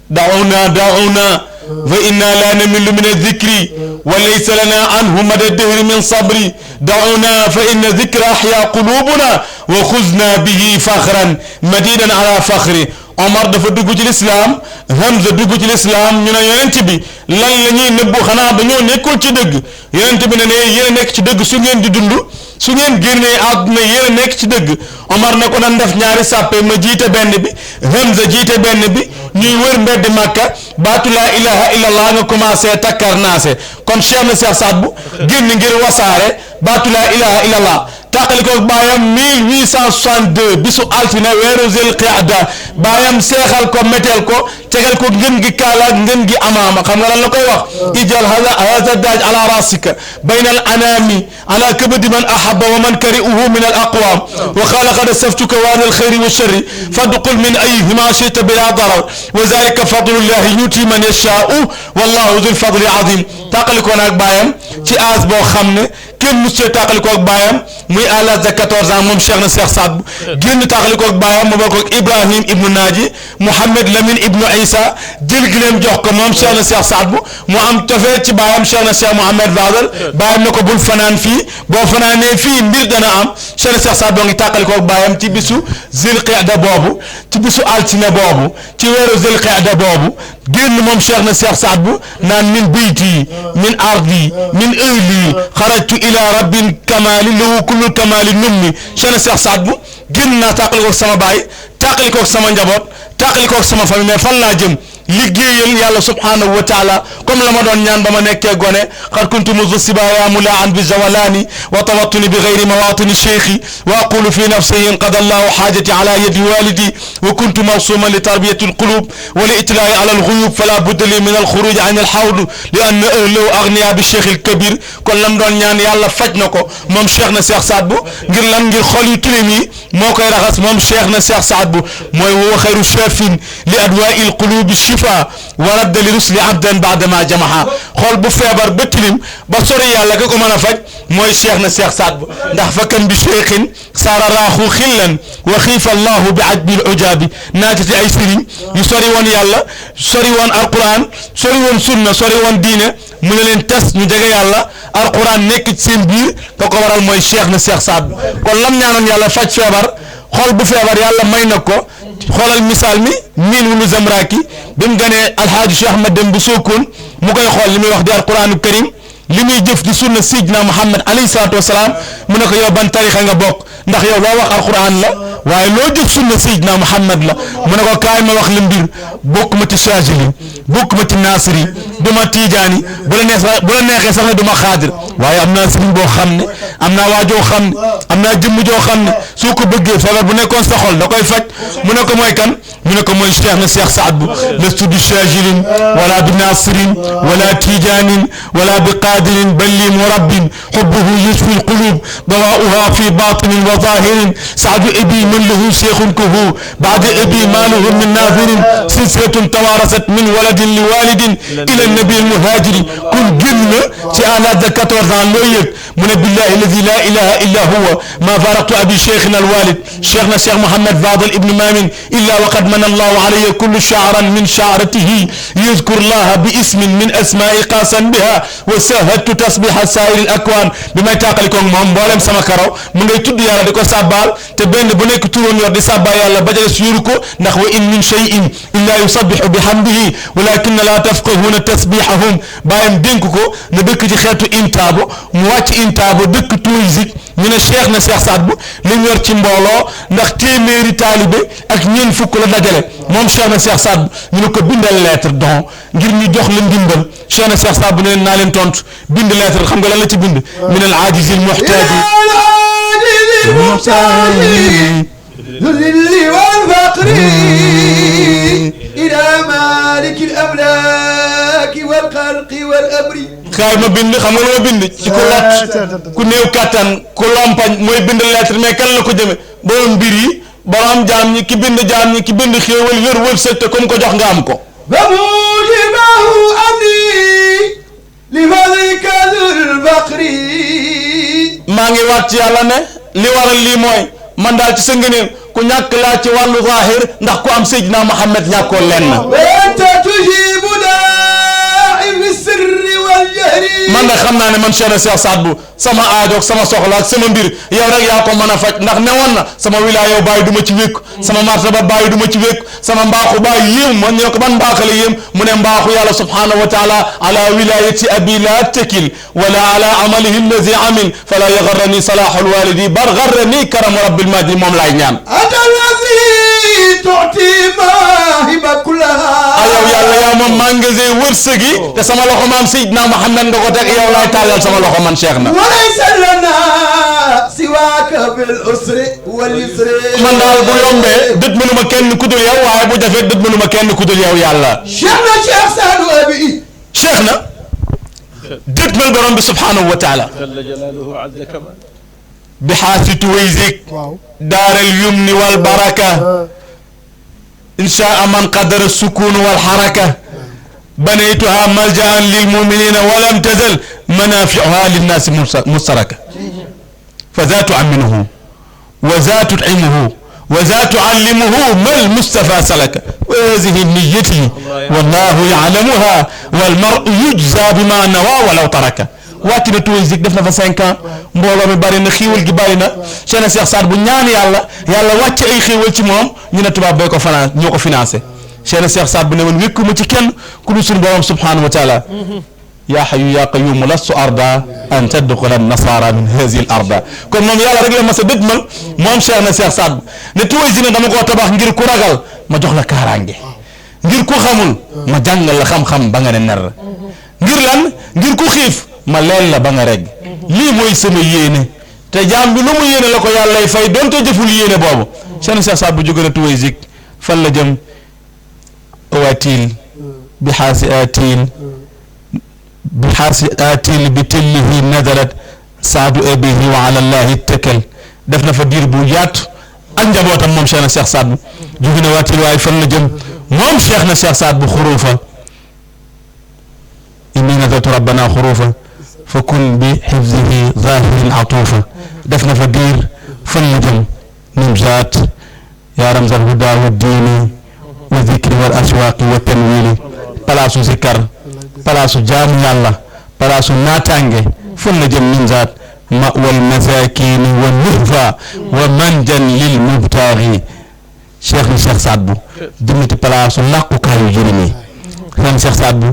da'una fa inna la namillu min adh-dhikri wa laysa lana anhu mada ad-dahri min sabri da'una fa inna dhikra ahya qulubuna wa khuzna bihi fakhran madidan ala fakhri Omar dafa dugg ci lislaam Hamza dugg ci lislaam ñu ne yonent bi lan la ñuy nëbbu xanaa dañoo nekkul ci dëgg yonent bi ne yéen a nekk ci dëgg su ngeen di dund su ngeen génnee àdduna yéen a nekk ci dëgg Omar ne ko nan def ñaari sàppe ma jiite benn bi Hamza jiite benn bi ñuy wër mbedd Makka baatu laa ilaha illallah nga commencé takkar naase kon Cheikh na Cheikh Saad Bou génn ngir wasaare baatu laa ilaha illallah tàqalikoo baayam 1862 bisu altine weeru zil qiada baayam seexal ko méteel ko tegal ko ngën gi kaala ngën gi amaama xam nga lan la koy wax ijal hada daaj ala rasika bayna al anami ala kabadi man ahabba wa man kari'uhu min al aqwam wa qala qad saftuka wa al khayri wa sharri fadqul min ayyihima shi'ta bila darar wa zalika fadlullahi yuti man yasha'u wallahu dhul fadli azim tàqalikoo naag baayam ci aas boo xam ne kenn mu see tàqalikoo ak baayam muy à l'âge de 14 ans moom Cheikh na Cheikh Saad Bou génn tàqalikoo ak baayam mu bokk ak Ibrahim ibnu Naaji Mouhamed Lamine ibnu Isa jël gileem jox ko moom Cheikh na Cheikh Saad Bou mu am tofee ci baayam Cheikh na Cheikh Mouhamed Fadal baayam ne ko bul fanaan fii boo fanaanee fii mbir dana am Cheikh na Cheikh Saad Bou ngi tàqalikoo ak baayam ci bisu zil qiyada boobu ci bisu altine boobu ci weeru zil qiyada boobu génn moom Cheikh na Cheikh Saad Bou naan min bayti min ardi min ahli xarajtu ila rabbin kamali lahu kullu kamali nummi Cheikh na Cheikh Saad Bou génn naa tàqalikoo ak sama baay tàqalikoo ak sama njaboot tàqalikoo ak sama famille mais fan laa jëm liggéeyal yàlla subhanahu wa taala comme la ma doon ñaan ba ma nekkee gone xad kuntu muzu sibaya mulaan bi zawalani wa tawattuni bi gayri mawatini cheikhi wa aqulu fi nafsi inqada allahu xaajati ala yadi walidi wa kuntu mawsuman li tarbiyati alqulub wa li itlaa'i ala alghuyub fala budda li min alxuruj an alxawd li anna ahlahu agniya bi cheikh alkabir kon lam doon ñaan yàlla faj na ko moom Cheikh na Cheikh Saad Bou ngir lan ngir xol yu tilim yi moo koy raxas moom Cheikh na Cheikh Saad Bou mooy wa xayru shafin li adwa'i alqulubi shifa wa radda li rusli abdan ba'dama jamaha xool bu feebar ba tilim ba sori yàlla ka ko mën a faj mooy Cheikh na Cheikh Saad Bou ndax fa kan bi cheikhin saara raaxu xillan wa xiifa allahu bi ajbil ujaabi naatati ay sëriñ yu sori woon yàlla sori woon alquran sori woon sunna sori woon diine mu ne leen tas ñu jege yàlla alquran nekk ci seen biir ka ko waral mooy Cheikh na Cheikh Saad Bou kon lam ñaanoon yàlla faj feebar xool bu feebar yàlla may na ko xoolal misaal mi miin wulu zamraki bi mu ganee alhaaji Cheikh Ahmad dem bu Sokone mu koy xool li muy wax di alquranu karim li muy jëf di sunna Seydina Muhammad alayhi salaatu wasalaam mu ne ko yow ban tarixa nga bokk ndax yow loo wax alquran la waaye loo jëf sunna Seydina Muhammad la mu ne ko kaay ma wax la mbir bokk ma ci Chazili bokk ma ci Nasiri du ma Tijaani bu la neexee sax ne du ma xaadir waaye am naa sëriñ boo xam ne am naa waajoo xam ne am naa jëmm joo xam ne soo ko bëggee feebar bu nekkoon sa xol da koy faj mu ne ko mooy kan mu ne ko mooy Cheikh na Cheikh Saad Bou lastu bi Chazilin wala bi Nasirin wala Tijaanin wala bi qaadirin bal li murabbin xubbuhu yusfi alqulub dawaa'uha fi batinin wa zahirin saadu abi man lahu cheikhun kuhu baada abi ma lahu min nafirin silsilatun tawarasat min waladin li walidin ila nabi almuhajiri kun génn ci à l'âge de 14 ans loo yëg mu ne billahi alladi la ilaha illa huwa ma faraqtu abi cheikhina alwalid cheikh na cheikh Mouhamed Fadal ibnu Mamin illa waqad mana allahu alayya kullu sha'ran min sha'ratihi yuzkur allaha bi ismin min asma'i qasan biha wa sahadtu tasbiha sa'ir al akwan bi may tàqalikoo moom mboolem sama karaw mu ngay tudd yàlla di ko sàbbaal te benn bu nekk turoon yor di sàbbaal yàlla ba jëlee si yuru ko ndax wa in min shay'in illa yusabbihu bihamdihi walakinna la tafqahuna tasbihahum bàyyam dénk ko na dëkk ci xeetu intaabo mu wàcc intaabo dëkk Tunisik ñu ne Cheikh na Cheikh Saad Bou li ñu yor ci mbooloo ndax téeméeri taalibe ak ñeent fukk la dajale moom Cheikh na Cheikh Saad Bou ñu ne ko bindal lettre don ngir ñu jox la ndimbal Cheikh na Cheikh Saad Bou ne leen naa leen tontu bind lettre xam nga lan la ci bind min al aajizi al muhtaji ذل والفقر إلى مالك الأملاك والخلق والأمر kaay ma bind xam nga lu ma bind ci ku lot ku néew kattan ku lompañ mooy bind lettre mais kan la ko jëme borom mbir yi borom jaam ñi ki bind jaam ñi ki bind xéewal wér wërsëg te comme ko jox nga am ko فموجبه أمري لفضلك ذو الفقر maa ngi waat ci yàlla ne li waral lii mooy man daal ci sa ngëneel ku ñàkk laa ci wàllu zahir ndax ku am Seydina Muhammad ñàkkoo lenn وأنت تجيب داعي في السر والجهر man nag xam naa ne man Cheikh na Cheikh Saad Bou sama aajoog sama soxla ak sama mbir yow rek yaa ko mën a faj ndax ne woon na sama wilaaya yow bàyyi du ma ci wékku sama martaba bàyyi du ma ci wékku sama mbaaxu bàyyi yéem man ñoo ko ban mbaaxale yéem mu ne mbaaxu yàlla subhanahu wa taala ala wilayati abi la tekil wala ala amalihi allazi amil fala yagarrani salahu alwalidi bar garrani karamu rabbil majdi moom laay ñaan أنت الذي تعطي مواهب كلها yow yàlla yaa moom magasin wërsëg yi te sama loxo maam Seydina Muhammad nga ko teg yow laay tàllal sama loxo man Cheikh na وليس لنا سواك بالأسر واليسر man daal bu yombee dët mënuma kenn ku dul yow waaye bu jafee dët mënuma kenn ku dul yow yàlla. شيخنا شيخ سعد أبي cheikh na dët mal borom bi subhanahu wa taala jalla jalaaluhu azza kamal bi xaasi tuwaysik waaw daaral yumni wal baraka inshaa man qadara sukun wal haraka banaytuha maljaan lil muminina walam tazal manafiuha linnaasi mustaraka fa za tuaminuhu wa za tutcimuhu wa za tuallimuhu mal mustafa salaka wa hadihi niyati wallahu yaclamuha walmaru yujza bima nawa walaw taraka wàcc na Tuwaysik def na fa 5 ans mbooloo mi bari na xiiwal gi bari na Cheikh Cheikh Saad bu ñaan yàlla yàlla wàcc ay xiiwal ci moom ñu ne tubaab bay ko finance ñoo ko financé Cheikh Cheikh Saad bu ne woon wékkuma ci kenn ku dul suñu borom subhanahu wa taala yaa xayu yaa qayumu lastu arda an tadxula nasara min hazihi l arda kon moom yàlla rek la mas a dëgmal moom Cheikh na Cheikh Saad bu ne Tuwaysik ne dama koo tabax ngir ku ragal ma jox la kaaraange ngir ku xamul ma jàngal la xam-xam ba nga ne ner ngir lan ngir ku xiif ma leel la ba nga reg lii mooy sama yéene te jaam bi lu mu yéene la ko yàllay fay donte jëful yéene boobu Cheikh Cheikh Saad bu jóge na Tuwaysik fan la jëm awatil bi xaasi atil bi xaasi atil bi tillihi nadarat saadu abihi wa ala allahi ittakal def na fa diir bu yaatu ak njabootam moom Cheikh na Cheikh Saad bu jóge na waatil waaye fan la jëm moom Cheikh na Cheikh Saad bu xuruufa inni nadartu rabbana xuruufa fa kun bi xifzihi zahirin atuufa def na fa diir fan la jëm nimzaat yaa ramzal huda wa diini wa zikri wal aswaaqi wa tanwili palaasu zikkar palaasu jaamu yàlla palaasu naataange fan la jëm nimzaat ma wal masakini wa nuhfa wa manjan lil mubtaagi Cheikh na Cheikh Saad bu jëmmati palaasu làqukaayu jëriñ yi Cheikh Cheikh Saad bu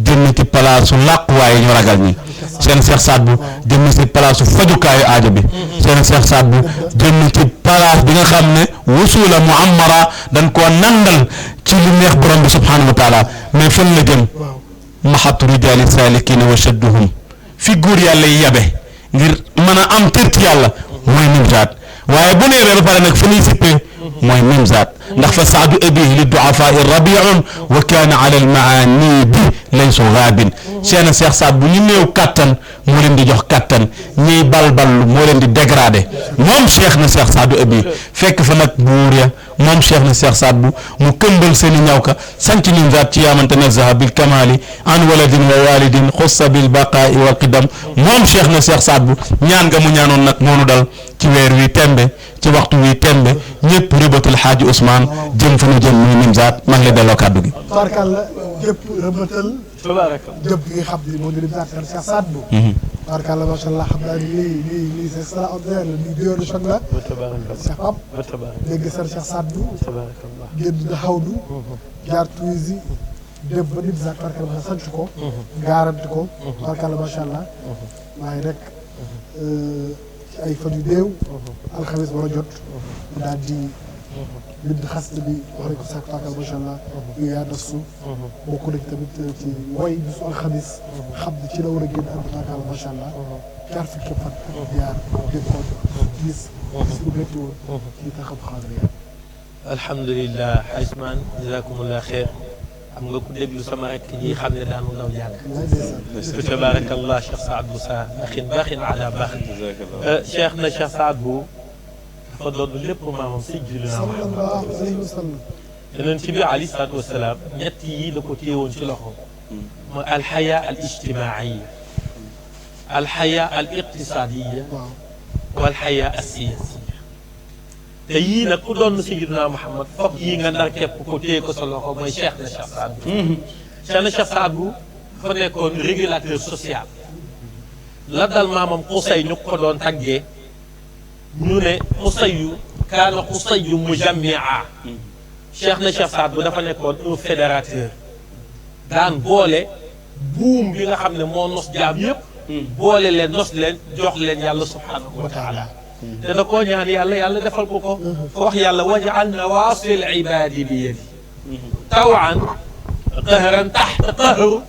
jëmmati palaasu làquwaayu ñu ragal ñi Cheikh Cheikh Saad bu jëmmati palaasu fajukaayu aajo bi Cheikh Cheikh Saad bu jëmmati palaas bi nga xam ne wusula muammara dañ koo nandal ci lu neex borom bi subhanahu wa taala mais fan la jëm maxatu rijaali salikina wa shadduhum fi góor yàlla yi yabe ngir mën a am tër ci yàlla mooy nimzaat waaye bu neebee ba pare nag fa ñuy sippee mooy nimzaat ndax fa saadu abihi li duafaa rabiun wa kaana ala almaani bi laysu gaabin Cheikh Cheikh Saad bu ñu néew kattan moo leen di jox kattan ñiy balbal moo leen di dégradé moom Cheikh na Cheikh Saadu abi fekk fa nag buur ya moom Cheikh na Cheikh Saad bu mu këmbal seen i ñaw ka sanc nimzaat ci yaamante nazaha bil kamali an waladin wa walidin xussa bil baqaai wal qidam moom Cheikh na Cheikh Saad bu ñaan nga mu ñaanoon nag moonu dal ci weer wi tembe ci waxtu wi tembe ñëpp ribatul xaaji Ousmane jëm fa ñu jëm muy nimzaat maa ngi lay delloo kàddu gi. tarkal la jëpp rëbëtal tabaarakallah jëpp gi nga xam ne moo di nimzaat kan Cheikh Saad bu tarkal la macha allah xam naa ni lii c'est extraordinaire la lii dior de choc la Cheikh Pape dégg sar Cheikh Saad bu tabaarakallah génn na xawdu jaar Tuusi dem ba nimzaat tarkal ma sant ko garanti ko tarkal la macha allah waaye rek ci ay fan yu néew alxames war a jot mu daal di bind xasida bi wax nañ ko sax tàkkal macha allah yooyu yaa nasu bokk nañ tamit ci woy bisu alxames xam ne ci la war a génn ànd tàkkal macha allah ñaar fukki fan ak ñaar démpoon gis bu métti woon ci taxam xaadriya alhamdulilah Ajman jazakumullah xeer xam nga ku déglu sama rek ñi xam ne daanu ndaw yàgg fa tabarakallah Cheikh Saad bu sa axin baaxin ala baaxin Cheikh na Cheikh Saad bu dafa doon lépp maamam sayyidina sallallahu alayhi wa sallam Yonent bi alayhi salaatu wa salaam ñett yi la ko téyewoon ci loxo mooy alxaya al ijtimaaiya alxaya al iqtisaadiya walxaya al siyaasiya te yii nag ku doon sayyidina Muhammad foog yii nga ndar képp ko téye ko sa loxo mooy Cheikh na Cheikh Saad bu Cheikh na Cheikh Saad bu dafa nekkoon régulateur social la dal maamam Xusay ñu ko doon taggee ñu ne Xusayu kaana Xusayu mujammia Cheikh na Cheikh Saad bu dafa nekkoon un fédérateur daan boole buum bi nga xam ne moo nos jaam yëpp boole leen nos leen jox leen yàlla subhanahu wa taala te da koo ñaan yàlla yàlla defal ko ko fa wax yàlla wajal nawaasil ibaadi bi yadi tawan qahran taxta qahru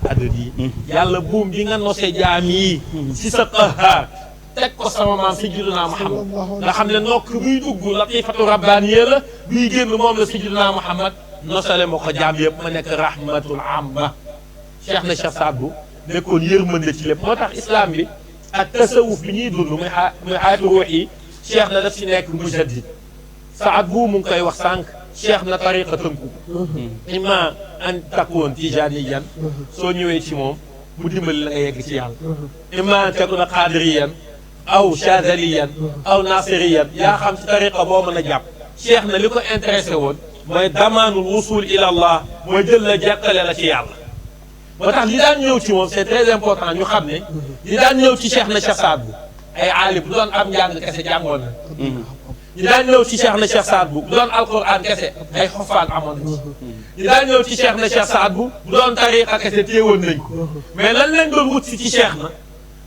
adudi yàlla buum bi nga nose jaam yi si sa qahaar teg ko sama maam Sayyidina Muhammad nga xam ne nokk buy dugg latifatu rabbaaniya la buy génn moom la Sayyidina Muhammad nosale ma ko jaam yëpp ma nekk rahmatul amma cheikh na Cheikh Saad Bou nekkoon yërmande ci lépp moo tax islam bi ak tasawuf bi ñuy dund muy xaayatu ruux yi cheikh na daf si nekk mujaddid Saad Bou mu ngi koy wax sànq cheikh na tariqa tënku imma an takkoon tijaniyan soo ñëwee ci moom mu dimbali la nga yegg ci yàlla imma an takuna qadiriyan aw chazaliyan aw nasiriyan yaa xam ci tariqa boo mën a jàpp cheikh na li ko intéressé woon mooy damaanul wusul ila allah mooy jël la jeqale la ci yàlla moo tax li daan ñëw ci moom c'est très important ñu xam ne li daan ñëw ci cheikh na Cheikh Saad Bou ay aalim bu doon am njàng kese jàngoon na ñi daan ñëw ci cheikh na Cheikh Saad Bou bu doon alquran kese ay xofaan amoon na ci ñi daan ñëw ci cheikh na Cheikh Saad Bou bu doon tariqa kese téewoon nañ ko mais lan lañ doon wut si ci cheikh na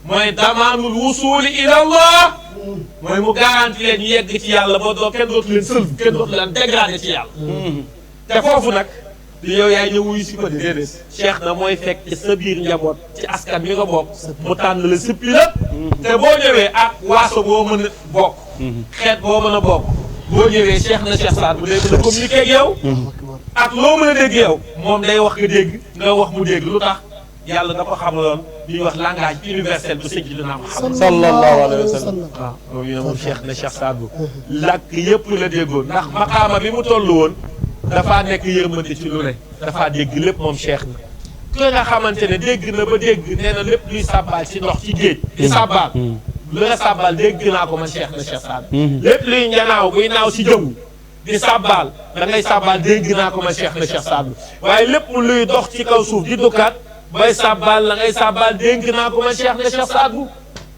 mooy damaanul wusuli ila allah mooy mu garanti leen ñu yegg ci yàlla boo doo kenn dootu leen sëlf kenn dootu leen dégradé ci yàlla te foofu nag di yow yaay ñëw wuyu si ko déedéet cheikh na mooy fekk ci sa biir njaboot ci askan mi nga bokk mu tànn la sippi la te boo ñëwee ak waaso boo mën a bokk xeet boo mën a bokk boo ñëwee cheikh na Cheikh Saad Bou day mën a communiquer ak yow ak loo mën a dégg yow moom day wax nga dégg nga wax mu dégg lu tax yàlla da ko xamaloon bi ñuy wax langage universel bu Sayyidina Muhammad sallallahu alayhi wa sallam. waaw moom ñu ne moom cheikh na Cheikh Saad Bou làkk yëpp la déggoon ndax maqaama bi mu toll woon dafaa nekk yërmande ci lu ne dafaa dégg lépp moom cheikh na ki nga xamante ne dégg na ba dégg nee na lépp luy sàbbaal ci ndox ci géej di sàbbaal lu nga sàbbaal dégg naa ko man cheikh na Cheikh Saad Bou lépp luy njanaaw buy naaw si jaww di sàbbaal da ngay sàbbaal dégg naa ko man cheikh na Cheikh Saad Bou waaye lépp luy dox ci kaw suuf di dukkaat bay sàbbaal la ngay sàbbaal dégg naa ko man cheikh na Cheikh Saad Bou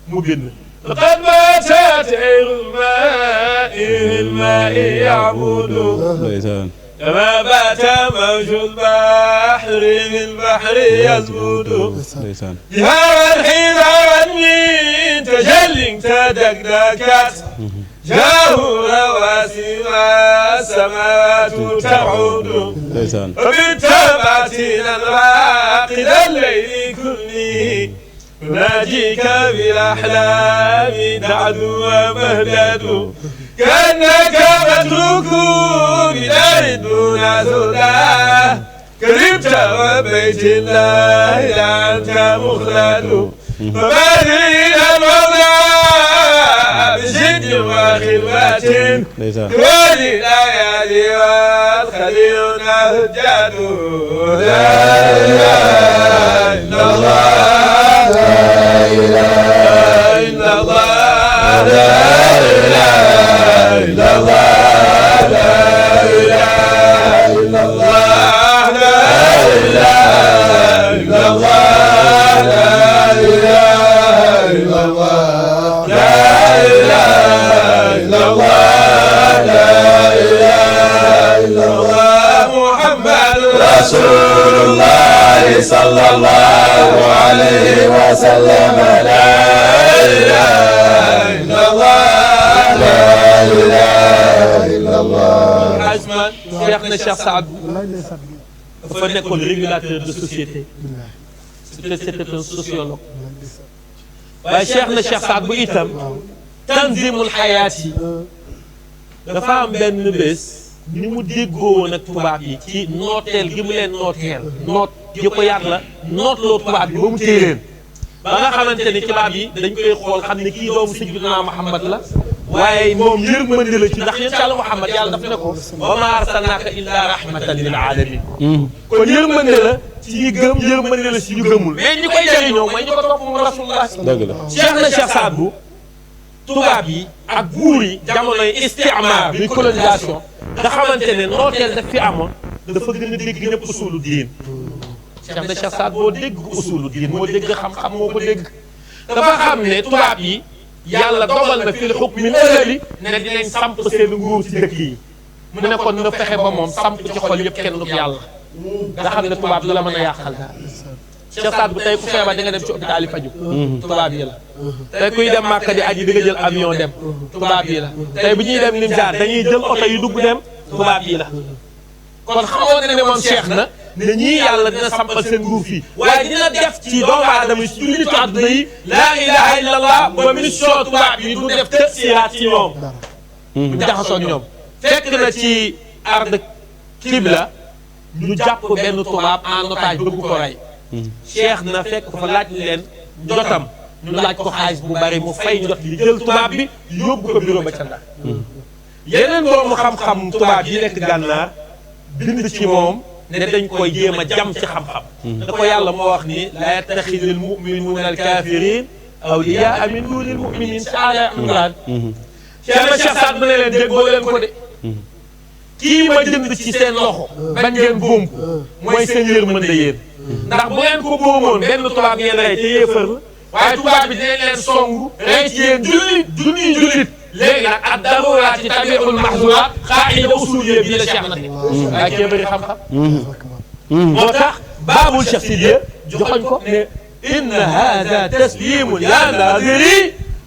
mu bind laqad batat الماء يعبد كما بات موج البحر بالبحر يزبد بها الحذاء من تجل تدكدكت جاه رواسي والسماوات تعود وبالتبعة الأنواق الليل كله ناجيك بالأحلام تعدو ومهدد كأنك متروك بدار دون سداه كذبت وبيت الله لا أنت مخلد فبادئ المولى بجد وخلوة كل الليالي والخليل هجاد لا إله إلا الله لا إله إلا الله لا إله إلا الله لا إله إلا الله لا إله إلا الله لا إله إلا الله لا إله إلا الله لا إله إلا الله محمد رسول الله صلى الله عليه وسلم لا إله إلا الله لا إله إلا الله. Ajman Cheikh na Cheikh Saad Bou dafa nekkoon régulateur de société c'était un sociologue waaye Cheikh na Cheikh Saad Bou itam tanzimul xayaat yi dafa am benn bés ni mu déggoo woon ak tubaab yi ci nooteel gi mu leen nooteel noot gi ko yàlla nootloo tubaab yi ba mu téye leen ba nga xamante ni tubaab yi dañ koy xool xam ne kii doomu Sayyidina Muhammad la waaye moom yërmande la ci ndax yéen yàlla Muhammad yàlla daf ne ko wa maa arsalnaaka illaa rahmatan lil aalamiin kon yërmande la ci ñi gëm yërmande la ci ñu gëmul mais ñi koy jëriñoo mooy ñu ko topp moom rasulullah. dëgg la Cheikh na Cheikh Saad Bou tubaab yi ak buur yi jamonoy istimaar bi colonisation nga xamante ne nooteel daf fi amoon dafa gën a dégg ñëpp usulu diin Cheikh na Cheikh Saad Bou dégg usulu diin moo dégg xam-xam moo ko dégg dafa xam ne tubaab yi yàlla dogal na fil hukmi azali ne dinañ samp seen nguur ci dëkk yi mu ne kon na fexe ba moom samp ci xol yëpp kenn du yàlla nga xam ne tubaab du la mën a yàqal daal Cheikh Saad Bou tey ku feebar di nga dem ci hôpital yi faju tubaab yi la tey kuy dem Màkka di aji di nga jël avion dem tubaab yi la tey bu ñuy dem Nimzaat dañuy jël oto yi dugg dem tubaab yi la kon xamoon na ne moom Cheikh na ne ñii yàlla dina sampal seen nguur fii waaye dina def ci doomu aadama yi si jullitu àdduna yi laa ilaha illallah ba mission tubaab yi du def tësiiraat ci ñoom bu jaxasoo ñoom fekk na ci ard kibla ñu jàpp benn tubaab en otage bëgg ko rey cheikh na fekk ko fa laaj leen njotam ñu laaj ko xaalis bu bari mu fay njot li jël tubaab bi yóbbu ko bureau ba ca Ndar yeneen doomu xam-xam tubaab yi nekk gànnaar bind ci moom ne dañ koy jéem a jam ci xam-xam da ko yàlla moo wax ni laa yattaxidil muminuuna al kaafiriin awliyaa min duunil muminin si Aali Imraan Cheikh Saad mu ne leen déggoo leen ko de kii ma jënd ci seen loxo bañ ngeen boom ko mooy seen yërmande yéen ndax bu ngeen ko boomoon benn tubaab ngeen rey te yéefar la waaye tubaab bi dinañ leen songu rey ci yéen junniy jullit léegi nag ak daruraat ci tabiul mahzuraat xaa'ida usuliyya bii la Cheikh na waaye kee bëri xam-xam moo tax baabul Cheikh Sidiya joxoñ ko ne inna haada taslimun ya naadiri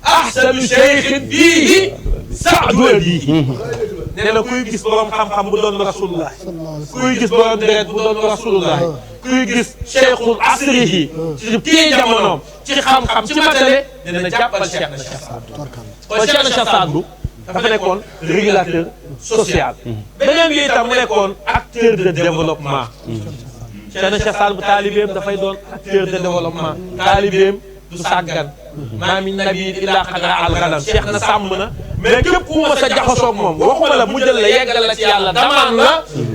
ahsanu cheikhin fiihi saadu abiihi nee na kuy gis borom xam-xam bu doon rasulullah kuy gis borom deret bu doon rasulullah kuy gis cheikhul asrihi ci kii jamonoom ci xam-xam ci matale nee na jàppal Cheikh na Cheikh Saad Bou kon Cheikh na Cheikh Saad Bou dafa nekkoon régulateur social beneen bi itam mu nekkoon acteur de développement Cheikh na Cheikh Saad Bou taalibeem dafay doon acteur de développement taalibeem du sàggan maa min nabiin illaa qad ra'al ghanam Cheikh na sàmm na mais képp ku ma sa jaxasoog moom waxuma la mu jël la yeggal la ci yàlla damaan la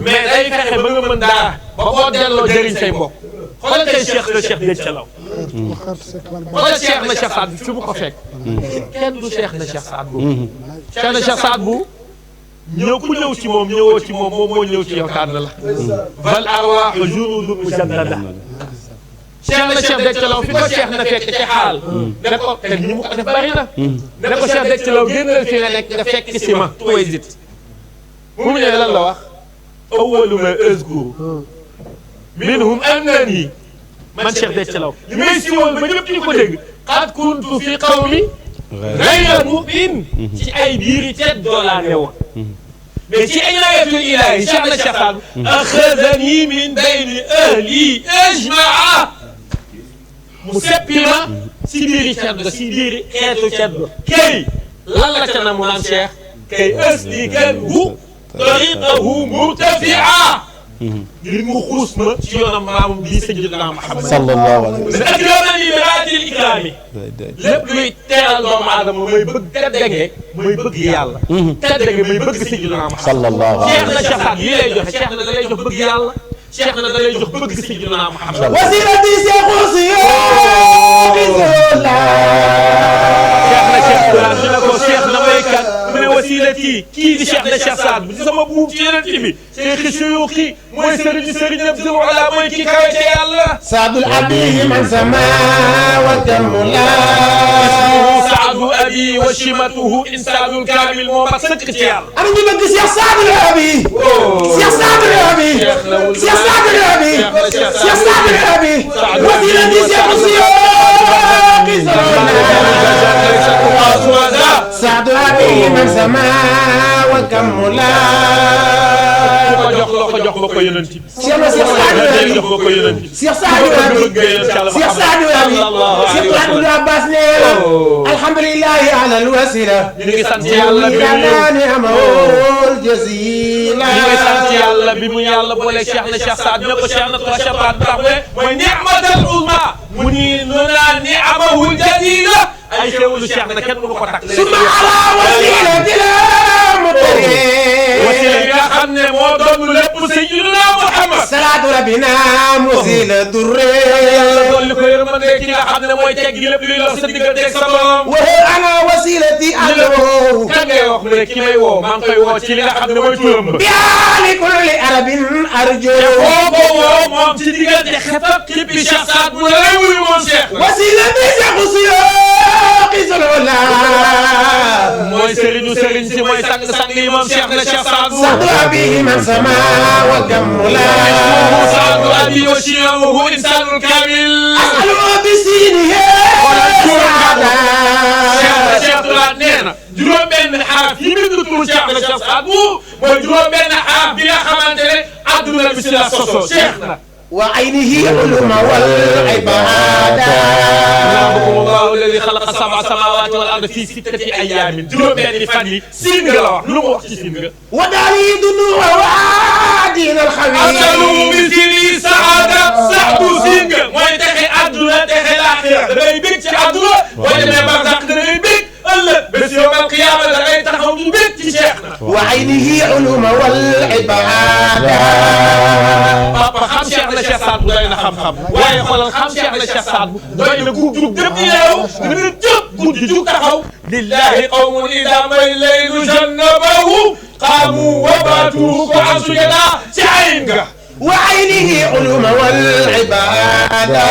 mais day fexe ba nga mën dara ba boo delloo jëriñ say mbokk xoolal tey Cheikh na Cheikh Déthié Law xoolal Cheikh na Cheikh Saad Bou fi mu ko fekk kenn du Cheikh na Cheikh Saad Bou Cheikh na Cheikh Saad Bou ñëw ku ñëw ci moom ñëwoo ci moom moom moo ñëw ci yow tànn la bal arwaahu junuudun mujannada Cheikh na Cheikh Déthié Law fi ko Cheikh na fekk ci xaal ne ko te ñi mu ko def bari na ne ko Cheikh Déthié Law génnal fi nga nekk nga fekk si ma tuwaysit mu ñëwee lan la wax awwalu ma azkuru minhum annani man Cheikh Déthié Law li may siiwal ba ñëpp ñu ko dégg qad kuntu fi qawmi ghayra mu'min ci ay biiri ceddoo laa ne woon mais ci inaayatul ilaahi Cheikh na Cheikh Saad Bou axadani min bayni ahli ajmaa mu seppi ma si biiri ceddo si biiri xeetu ceddo kay lan la ca na mu naan Cheikh kay aslikanhu tariqahu murtafia ngir mu xuus ma ci yoonam maamam bii sayyidina Muhammad sallallahu alayhi wa sallam akramani bi haatil ikraami lépp luy teral doomu aadama mooy bëgg teddenge mooy bëgg yàlla teddenge mooy bëgg sayyidina Muhammad sallallahu alayhi Cheikh na Cheikh Saad lii lay joxe Cheikh na da lay jox bëgg yàlla Cheikh na da lay jox bëgg sayyidina Muhammad wasilati Cheikhu Cheikh na ko Cheikh na baykat mu ne wasilati kii di Cheikh na Cheikh Saad Bou di sama buub ci yeneen bi Cheikh suyuuxi mooy sëriñu sëriñam si wala mooy kii kawe ca yàlla saadul abihi man sama wa damula saadu abi wa shimatuhu insaanul kaamil moo mat sëkk ci yàlla am ñu bëgg Cheikh Saadul Abi Cheikh Saadul Abi Cheikh Saadul Abi Cheikh Saadul Abi wasilati Cheikhu siyooqi saadul abihi man sama wa damula jox ba ko yonent bi Cheikh na Cheikh Saadul Abi jox ba ko yonent bi Cheikh Saadul Abi Cheikh Saadul Abi Cheikh Abdul Abbas nee na alhamdulillahi ala alwasila ñu ngi sant yàlla bi ñu ngi sant yàlla bi mu yàlla boole Cheikh na Cheikh Saad ne ko Cheikh na ko Cheikh Saad tax mooy ni'matul uzma mu ni nana ni'amahul jalila ay xéwalu Cheikh na kenn mënu ko takk summa ala wasilatina wasila bi nga xam ne moo doon lépp sayyidina Muhammad salaatu rabbina musila durre yàlla dolli ko yërmande ki nga xam ne mooy teggi lépp luy lor sa digganteeg sa borom wa ana wasilati allo kan ngay wax mu ne ki may woo maa ngi koy woo ci li nga xam ne mooy turam ba bi ali kulli arabin arjo foo ko woo moom ci diggante xef ak xippi Cheikh Saad Bou lay wuyu moom Cheikh wasilati Cheikhu siyooqi solola mooy sëriñu sëriñ si mooy sang yi moom Cheikh na Cheikh Saad Bou saadu abihi man sama wa damula saadu abi wa shiyamuhu insaanul kaamil asalu bisinihi Cheikh Tulaat nee na juróom-benn xaraf yi bind turu Cheikh na Cheikh Saad Bou mooy juróom-benn xaraf bi nga xamante ne ak adduna bi si la sosoo Cheikh na وعينه علوم والعبادة الله الذي خلق سبع سماوات والأرض في 6 أيام juróom-benni fan yi siin nga la wax lu mu wax ci siin nga وداري دنو وادين الخوي أصل مثل سعادة سعد siin nga mooy texe adduna texe laaxira da ngay bég ci adduna boo demee barzaq da ngay bég ëllëg bés yawmal qiyaama da ngay taxaw di bég ci Cheikh na وعينه علوم والعبادة papa xam Cheikh na Cheikh Saad bu doy na xam-xam waaye xoolal xam Cheikh na Cheikh Saad bu doy na ku jug dem di yeewu nga ne jëpp guddi jug taxaw lillahi qawmun ida may laylu jannabahu qaamu wa baatu ko an sujada ci ayin nga وعينه علوم والعبادة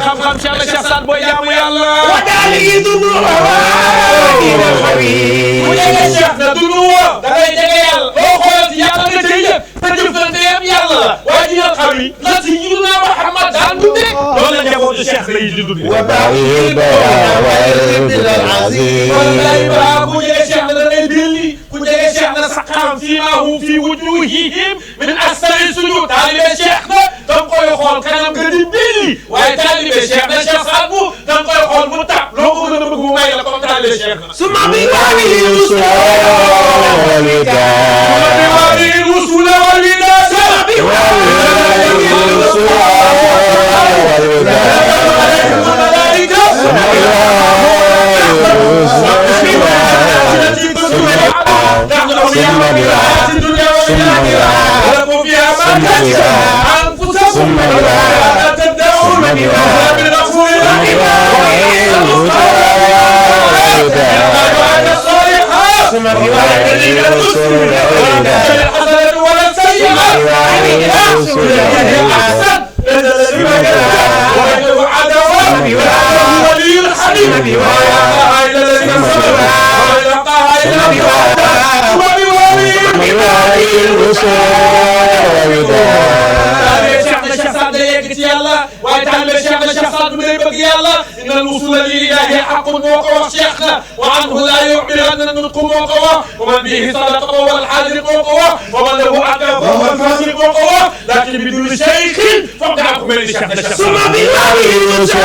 xam-xam Cheikh na Cheikh Saad booy jaamu yàlla وداري دنو وادين الخوي bu jege Cheikh na dunu wa da ngay jege yàlla boo xoolal ci yàlla nga cay yëg sa jëflante yëpp yàlla la waaye di nga xam ni la si Sayyidina Muhammad daan dundee loolu la njabootu Cheikh la yi di dundee وباقي البراء والعبد العزيز wallaay ba ku jege Cheikh na da ngay delli ku jege Cheikh na saqaam siimaahum fi wujuhihim min asari sujud taalibe Cheikh na da nga koy xool kanam nga di belli waaye taalibe Cheikh na Cheikh Saad bu da nga koy xool mu tàpp loo ko gën a bëgg mu may la comme taalibe Cheikh na ثم بوالي الوصول بوالي الوصول والوداد إن الوصول لله حق وقوى شيخنا وعنه لا يعبرن النطق وقوى ومن به صدق وهو الحاذق وقوى ومن له عقب وهو الفاسق وقوى لكن بدون شيخ فابدعكم من الشيخ ثم بوالي الوصول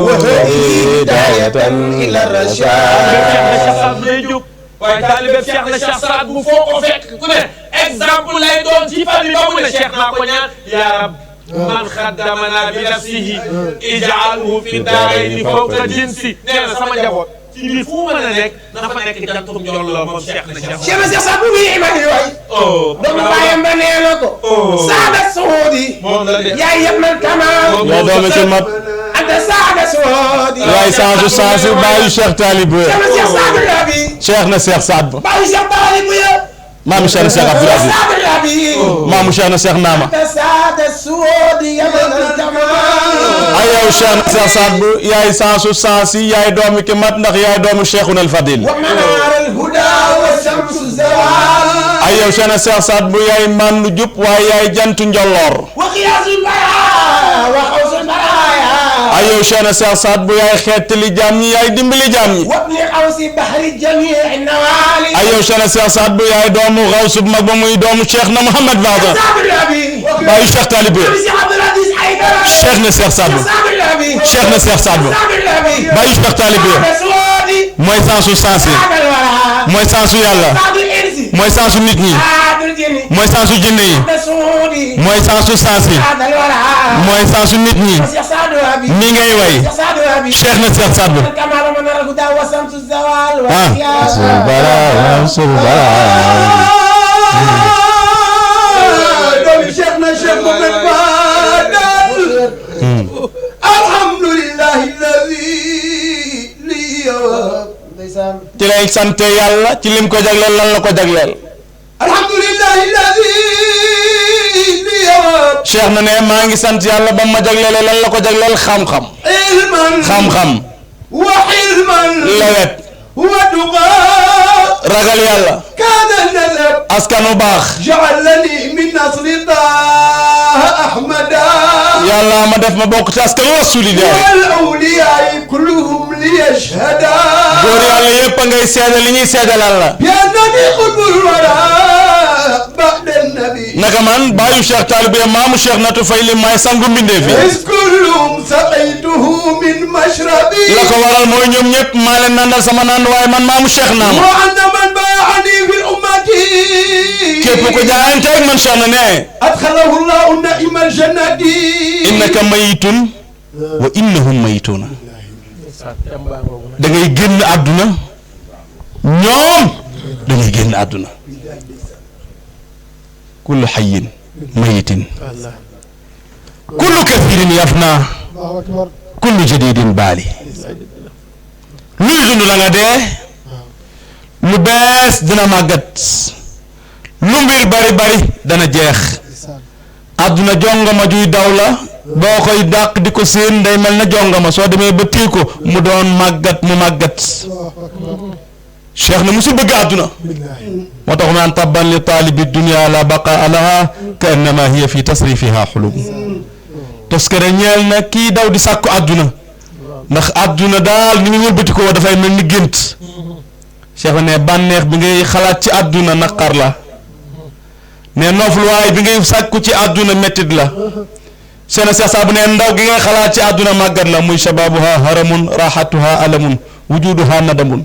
وهداية إلى الرشاد waaye taalibe Cheikh na Cheikh Saad bu foo ko fekk ku ne exemple lay doon ci fan bi ba mu ne Cheikh naa ko ñaan yaa rab man xaddamana bi nafsihi ij'alhu fi daarayni fawqa jinsi nee na sama njaboot ci biir fu mu mën a nekk na fa nekk jantum njolloo moom Cheikh na Cheikh Saad bu bii imani waay doomu baayam ba nee na ko saada suudi yaay yëpp na tamaa yaa doomi ci mat anta saada suudi yaay sansu sansu baayu Cheikh Talib Cheikh na Cheikh Saad Bou baayu Cheikh Talib ya maamu Cheikh na Cheikh Abdoul Aziz maamu Cheikh na Cheikh Naama ay yow Cheikh na Cheikh Saad Bou yaay sansu sansi yaay doomi ki mat ndax yaay doomu Cheikhuna al Fadil ay yow Cheikh na Cheikh Saad Bou yaay man lu jub waaye yaay jantu njolloor ay yow Cheikh na Cheikh Saad Bou yaay xeetali jaam ñi yaay dimbali jaam ñi ay yow Cheikh na Cheikh Saad Bou yaay doomu xawsu bu mag ba muy doomu Cheikh na Mouhamad Fadal baayu Cheikh Talib Cheikh na Cheikh Saad Bou Cheikh na Cheikh Saad Bou baayu Cheikh Talib mooy sansu sansi mooy sansu yàlla mooy sansu nit ñi mooy sansu jinne yi mooy sansu sansi mooy sansu nit ñi mi ngay way Cheikh na Cheikh Saad Bou Cheikh na Cheikh Mohamed Fadal alhamdulillahi ci lay sant yàlla ci lim ko jagleel lan la ko jagleel alhamdulillahi Cheikh na ne maa ngi sant yàlla ba ma jagleele lan la ko jagleel xam-xam xam-xam wa ilman lewet wa tuqa ragal yàlla كان النلب askanu baax جعلني من نصر الله أحمدا yàlla ma def ma bokk ci askanu rasulillah والأولياء كلهم ليشهدا góor yàlla yépp a ngay seede li ñuy seedalal la بأنني قطب الورى بعد النبي naka man baayu Cheikh Talibé maamu Cheikh Natou Faye li maay sangu mbindee fi إذ كلهم سقيته من مشربي la ko waral mooy ñoom ñëpp maa leen nandal sama nand waaye man maamu Cheikh naam وأن من باعني في الأمة képp ko jaayante ak man Cheikh na ne أدخله الله نعيم الجنة innaka mayitun wa innahum mayituna da ngay génn àdduna ñoom dañuy génn àdduna kullu xayin mayitin kullu kathirin yafna Allahu akbar. kullu jadidin baali luy dund la nga dee lu bees dina màggat lu mbir bari bari dana jeex àdduna jongama juy daw la boo koy dàq di ko séen day mel na jongama soo demee ba tii ko mu doon màggat mu màggat cheikh na musu bëgg àdduna moo tax naan tabban li taalibi dunia la baqaa laha ka annama hiya fi tasrifiha xulum toskere ñeel na kii daw di sàkku àdduna ndax àdduna daal ni mu wëlbati ko dafay mel ni gént cheikh ne bànneex bi ngay xalaat ci àdduna naqar la ne noofluwaay bi ngay sàkku ci àdduna mettit la seen seex saa bu ne ndaw gi ngay xalaat ci àdduna màggat la muy shababuha haramun rahatuha alamun wujuduha nadamun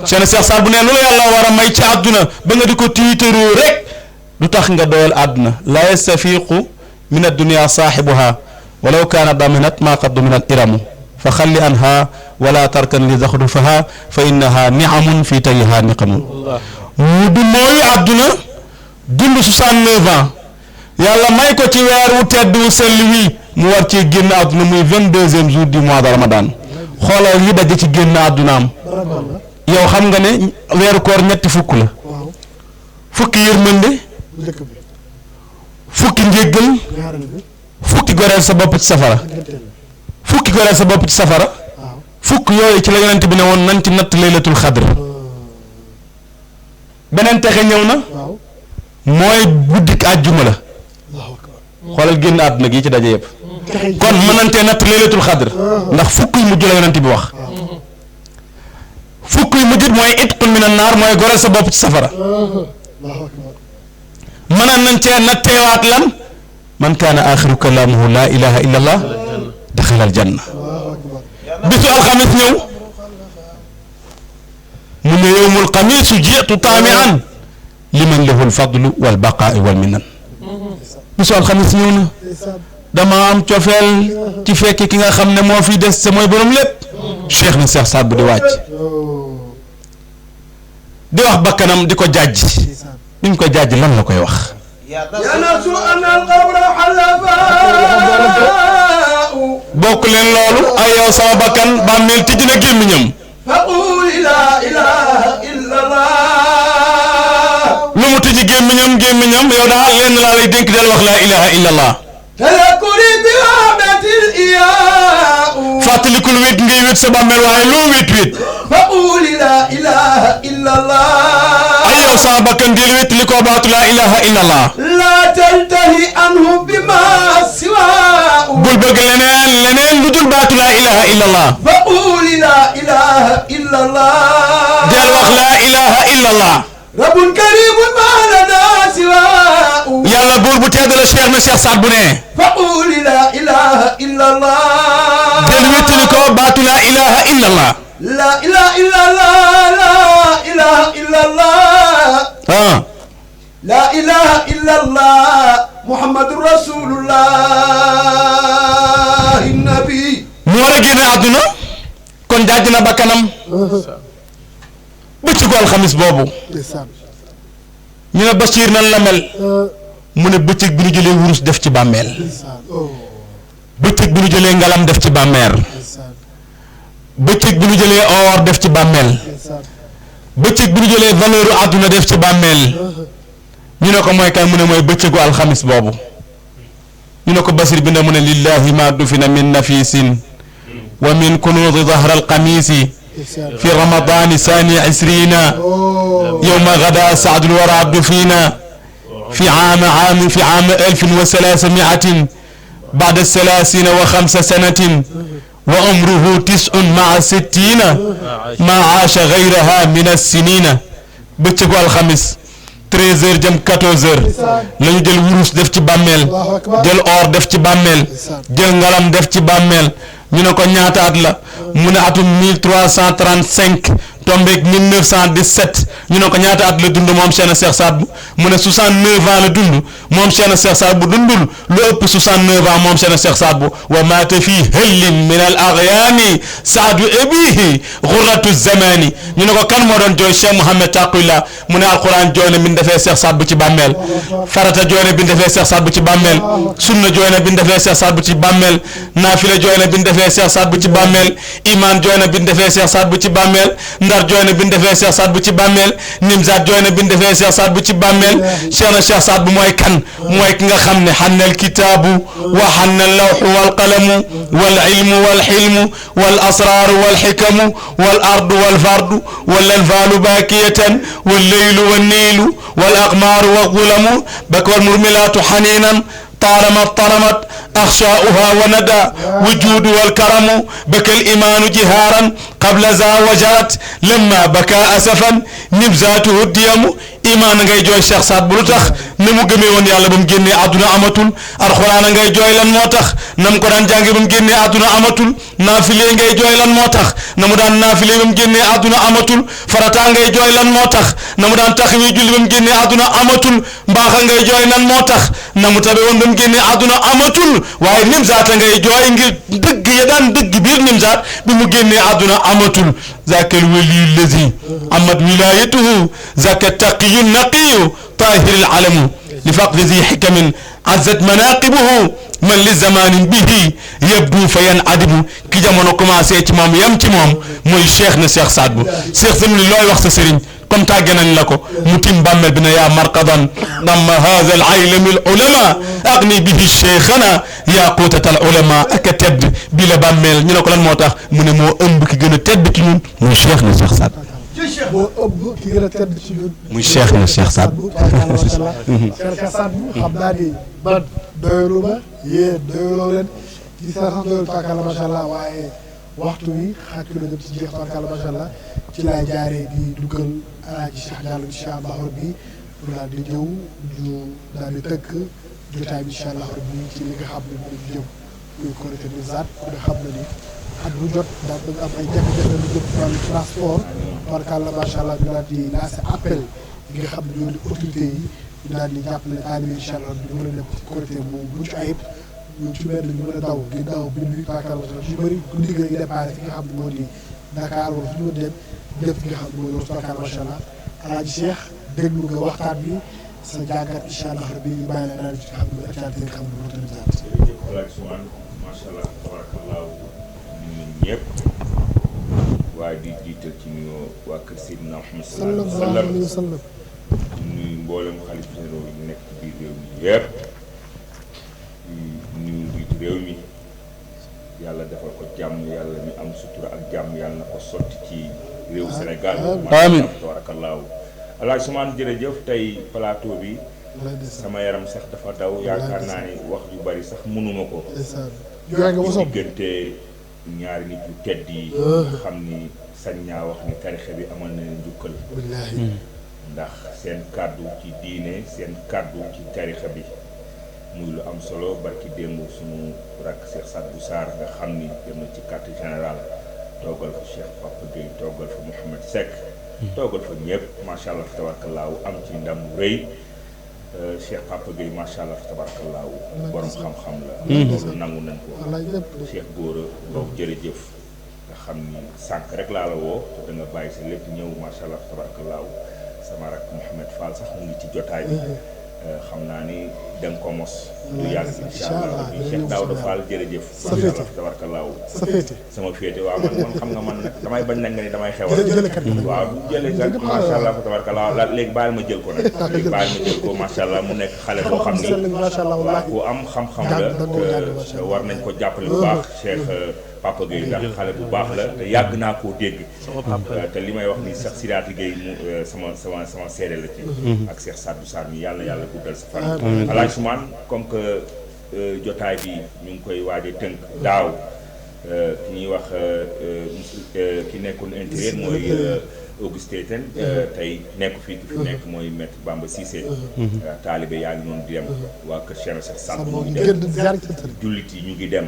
seen seex saa bu ne loolu yàlla war a may ci àdduna ba nga di ko tiitaroo rek du tax nga doyal àdduna la yastafiqu min addunia saaxibuha walaw kaana daminat ma qad dominat iramu fa xalli anha wala tarkan li zaxrufaha fa innaha niamun fi tayiha niqamun mu du mooy àdduna dund 69 ans yàlla may ko ci weer wu tedd wu sell wi mu war ci génn àdduna muy 22e jour du mois de Ramadan xoolal yi daje ci génn àddunaam yow xam nga ne weeru koor ñetti fukk la fukki yërmande fukki njéggal fukki goreel sa bopp ci safara fukki goreel sa bopp ci safara fukk yooyu ci la yonent bi ne woon nañ ci natt laylatul xadr beneen texe ñëw na mooy guddik àjjuma la xoolal génn àdduna gi ci daje yëpp kon mënantee natt laylatul xadr ndax fukk yu mujj la yonent bi wax fukk yu mujj mooy itqun min an naar mooy goreel sa bopp ci safara mënan nañ cee natteewaat lan man kaana axiru kalaamuhu laa ilaha illa allah daxala aljanna bisu alxamis ñëw mu ne yowmul xamisu jiitu taamian liman lahu alfadlu walbaqaai walminan bisu alxamis ñëw na dama am cofeel ci fekk ki nga xam ne moo fi des te mooy borom lépp cheikh na Cheikh Saad bu di wàcc di wax bakkanam di ko jàjj ni mu ko jàjj lan la koy wax ينس أن القبر حلفاء bokk leen loolu ay yow sama bakkan bàmmeel tijji na gémmiñam فقول لا إله إلا الله lu mu tijji gémmiñam yow daal lenn laa lay dénk del wax laa ilaha illa allah تذكري بغابة الإياء fàttalikul wét ngay wét sa bàmmeel waaye loo wét فقول لا إله إلا الله ay yow sama bakkan del wét li ko baatu laa ilaha illa allah لا تنتهي عنه بما سواه bul bëgg leneen lu dul baatu laa ilaha illa allah فقول لا إله إلا الله del wax laa ilaha illa allah رب كريم ما لنا سواه yàlla buur bu tedd la cheikh na Cheikh Saad bu ne فقول لا إله إلا الله del wéttali ko baatu laa ilaha illa allah لا إله إلا الله لا إله إلا الله ah لا إله إلا الله محمد رسول الله النبي mu war a génne àdduna kon jaaj na bakkanam bëccëgu alxamis boobu ñu ne Bachir nan la mel mu ne bëccëg bi ñu jëlee wurus def ci bàmmeel bëccëg bi ñu jëlee ngalam def ci bàmmeel bëccëg bi ñu jëlee or def ci bàmmeel bëccëg bi ñu jëlee valeur u àdduna def ci bàmmeel ñu ne ko mooy kan mu ne mooy bëccëgu alxamis boobu ñu ne ko Bachir bi ne mu ne lillahi ma dufina min nafisin wa min kunuudi zahra alqamisi في رمضان ثاني 20 يوم غدا سعد الورى عبد فينا في عام 1300 بعد 35 سنة وعمره 69 ما عاش غيرها من السنين bëccëgu alxamis 13h jëm 14h la ñu jël wurus def ci bàmmeel jël or def ci bàmmeel jël ngalam def ci bàmmeel ñu ne ko ñaata at la mu ne atum 1335 tombeeg 1917 ñu ne ko ñaata at la dund moom Cheikhna Cheikh Saad Bou mu ne 69 ans la dund moom Cheikhna Cheikh Saad Bou dundul lu ëpp 69 ans moom Cheikhna Cheikh Saad Bou wa maata fii hëllin min al agyaani saadu abihi xurratu zamani ñu ne ko kan moo doon jooy Cheikh Mouhamed Taqiyullah mu ne alquran jooy na bi ñu defee Cheikh Saad Bou ci bàmmeel farata jooy na bi ñu defee Cheikh Saad Bou ci bàmmeel sunna jooy na bi ñu defee Cheikh Saad Bou ci bàmmeel naafila jooy na bi ñu defee Cheikh Saad Bou ci bàmmeel iman jooy na bi ñu defee Cheikh Saad Bou ci bàmmeel ndar jooy na bi ñu defee Cheikh Saad Bou ci bàmmeel nimzaat jooy na bi ñu defee Cheikh Saad Bou ci bàmmeel Cheikhna Cheikh Saad Bou mooy kan mooy ki nga xam ne xanna al kitaabu wa xanna al lawxu wal qalamu wal ilmu wal xilmu wal asraaru wal xikamu wal ardu wal fardu wal anfaalu baakiyatan wal leylu wal niilu wal aqmaaru wal gulamu bak wal murmilaatu xaniinan طارمت أخشاؤها وندى وجود والكرم بكى الإيمان جهارا قبل زاوجات لما بكى أسفا نبزاته الديم iman ngay jooy Cheikh Saad Bou lu tax ni mu gëmee woon yàlla ba mu génnee àdduna amatul alxuraan ngay jooy lan moo tax na mu ko daan jànge ba mu génnee àdduna amatul naafile ngay jooy lan moo tax na mu daan naafile ba mu génnee àdduna amatul farata ngay jooy lan moo tax na mu daan taxawee julli ba mu génnee àdduna amatul mbaaxa ngay jooy lan moo tax na mu tabe woon ba mu génnee àdduna amatul waaye nimzaata ngay jooy ngir dëgg ya daan dëgg biir nimzaat bi mu génnee àdduna amatul ذاك الولي الذي عمت ولايته ذاك التقي النقي طاهر العلم لفقد ذي حكم عزت مناقبه من للزمان به يبدو فينعدم كي جامونو كوماسي تي موم يام تي موم موي شيخنا شيخ سعد بو شيخ سمني لوي واخ سيرين كم تاغنان لاكو متيم بامل بنا يا مرقضا ضم هذا العلم العلماء اغني به شيخنا يا قوتة العلماء اكتد بلا بامل ني نكو لان موتاخ من مو امب كي گنا تد تي ñun موي شيخنا شيخ سعد boo ëmb ki gën a tedd ci ñun. muy Cheikhna Cheikh Saad Bou. macha allah Cheikh Saad Bou xam naa ni man doylu ma yéen doyloo leen ci sax doylu taakala macha allah waaye waxtu wi xaaj ko la jëm ci jeex taakala macha allah ci laay jaaree di duggal alaaji Cheikh Diallo incha allah rabbi ñu daal di ñëw ñu daal di tëkk jotaay bi incha allah rabbi ci li nga xam ne moom jëm muy Korité Nimzaat ku ne xam na ni at bu jot daal bëgg am ay jafe-jafe lu jëm wàllu transport barkalla macha allah ñu daal di lancé appel yi nga xam ne ñoo di autorité yi ñu daal di jàppale taalibe incha allah ñu mën a dem ci Korité bu mucc ayib ñu ci mel ni ñu mën a daw di daw bi ñu barkalla yu bëri guddi gi ñu déparé fi nga xam ne moo di Dakar wala fu ñu mën dem lépp fi nga xam ne mooy Rosso barkalla macha allah alaaji Cheikh déglu nga waxtaan bi sa jàngat incha allah rabbi ñu bàyyi la daal di xam ne actualité nga xam ne moo tax a jërëjëf alaaji Soumane macha allah tabarakallah ñëpp waaye di jiital ci nuyoo waa kër Seydina Muhammad sallallahu alayhi wa sallam nuyu mboolem xalif généraux yi nekk ci biir réew mi yëpp nuyu njiitu réew mi yàlla defal ko jàmm yàlla mi am sutura ak jàmm yàlla na ko sotti ci réew Sénégal amiin tabaarakallaahu Alaaji Soumane jërëjëf tey plateau bi sama yaram sax dafa daw yaakaar naa ni wax yu bari sax mënuma ko diggante ñaari nit yu tedd yi nga xam ni sañ ñaa wax ni tarixa bi amal na leen njukkal ndax seen kàddu ci diine seen kàddu ci tarixa bi muy lu am solo barki démb suñu rakk Cheikh Saad Bou Sarr nga xam ni dem na ci quartier général toogal fa Cheikh Papa Gueye toogal fa Mouhamed Seck toogal fa ñëpp macha allah tabarakallaahu am ci ndam rëy Cheikh Papa Gueye macha allah tabarakallaahu borom xam-xam la loolu nangu nañ ko Cheikh Gora Mbow jërëjëf nga xam ni sànq rek laa la woo te da nga bàyyi sa lépp ñëw macha allah tabarakallaahu sama rak Mouhamed Fall sax mu ngi ci jotaay bi xam naa ni da nga ko mos du yàgg incha allah Cheikh Daouda Fall jërëjëf macha allah tabarakallaahu sama féete waaw man xam nga man nag damay bañ nag nga ni damay xewal waaw bu jëlee kat macha allah tabarakallaahu léegi bàyyil ma jël ko nag léegi bàyyil ma jël ko macha allah mu nekk xale boo xam ni waaw ku am xam-xam la war nañ ko jàppale bu baax Cheikh Papa Gueye ndax xale bu baax la te yàgg naa koo dégg te li may wax ni sax Sidaati Gueye mu sama seede la ci ak Cheikh Sadou Sarr mi yàlla guddal sa fan Alaaji Ousmane comme que jotaay bi ñu ngi koy waaje tënk daaw ki ñuy wax ki nekkoon intérieur mooy Augustin Tène tey nekk fii ki fi nekk mooy maître Bamba Cissé taalibe yaa ngi noonu di dem waa kër Cheikh Sadou ñu ngi dem jullit yi ñu ngi dem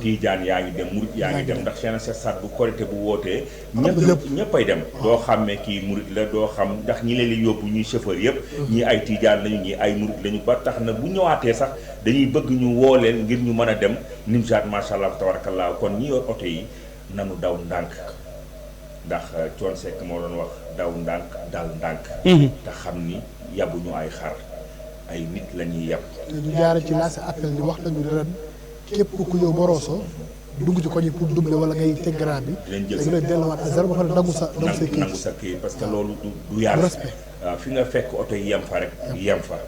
Tiijaan yaa ngi dem murit yaa ngi dem ndax Cheikh Sadou bu korité bu wootee ñëppay dem doo xàmmee kii murit la doo xam ndax ñi leen di yóbbu ñuy chauffeur yëpp ñii ay Tiijaan lañu ñii ay murit lañu ba tax na bu ñëwaatee sax dañuy bëgg ñu woo leen ngir ñu mën a dem Nimzaat macha allah tabarakallah kon ñi yor oto yi nanu daw ndànk ndax Thione Seck moo doon wax daw ndànk dal ndànk te xam ni yabuñu ay xar ay nit la ñuy yab ñu jaare ci lancé appel ni wax nañu ren képp ku ñëw Boroso dugg ci koñ yi pour doubler wala ngay teg grand bi leen jël léegi lay delluwaat à zéro ba pare nangu sa kii parce que loolu du yar waaw fi nga fekk oto yi yem fa rek yem fa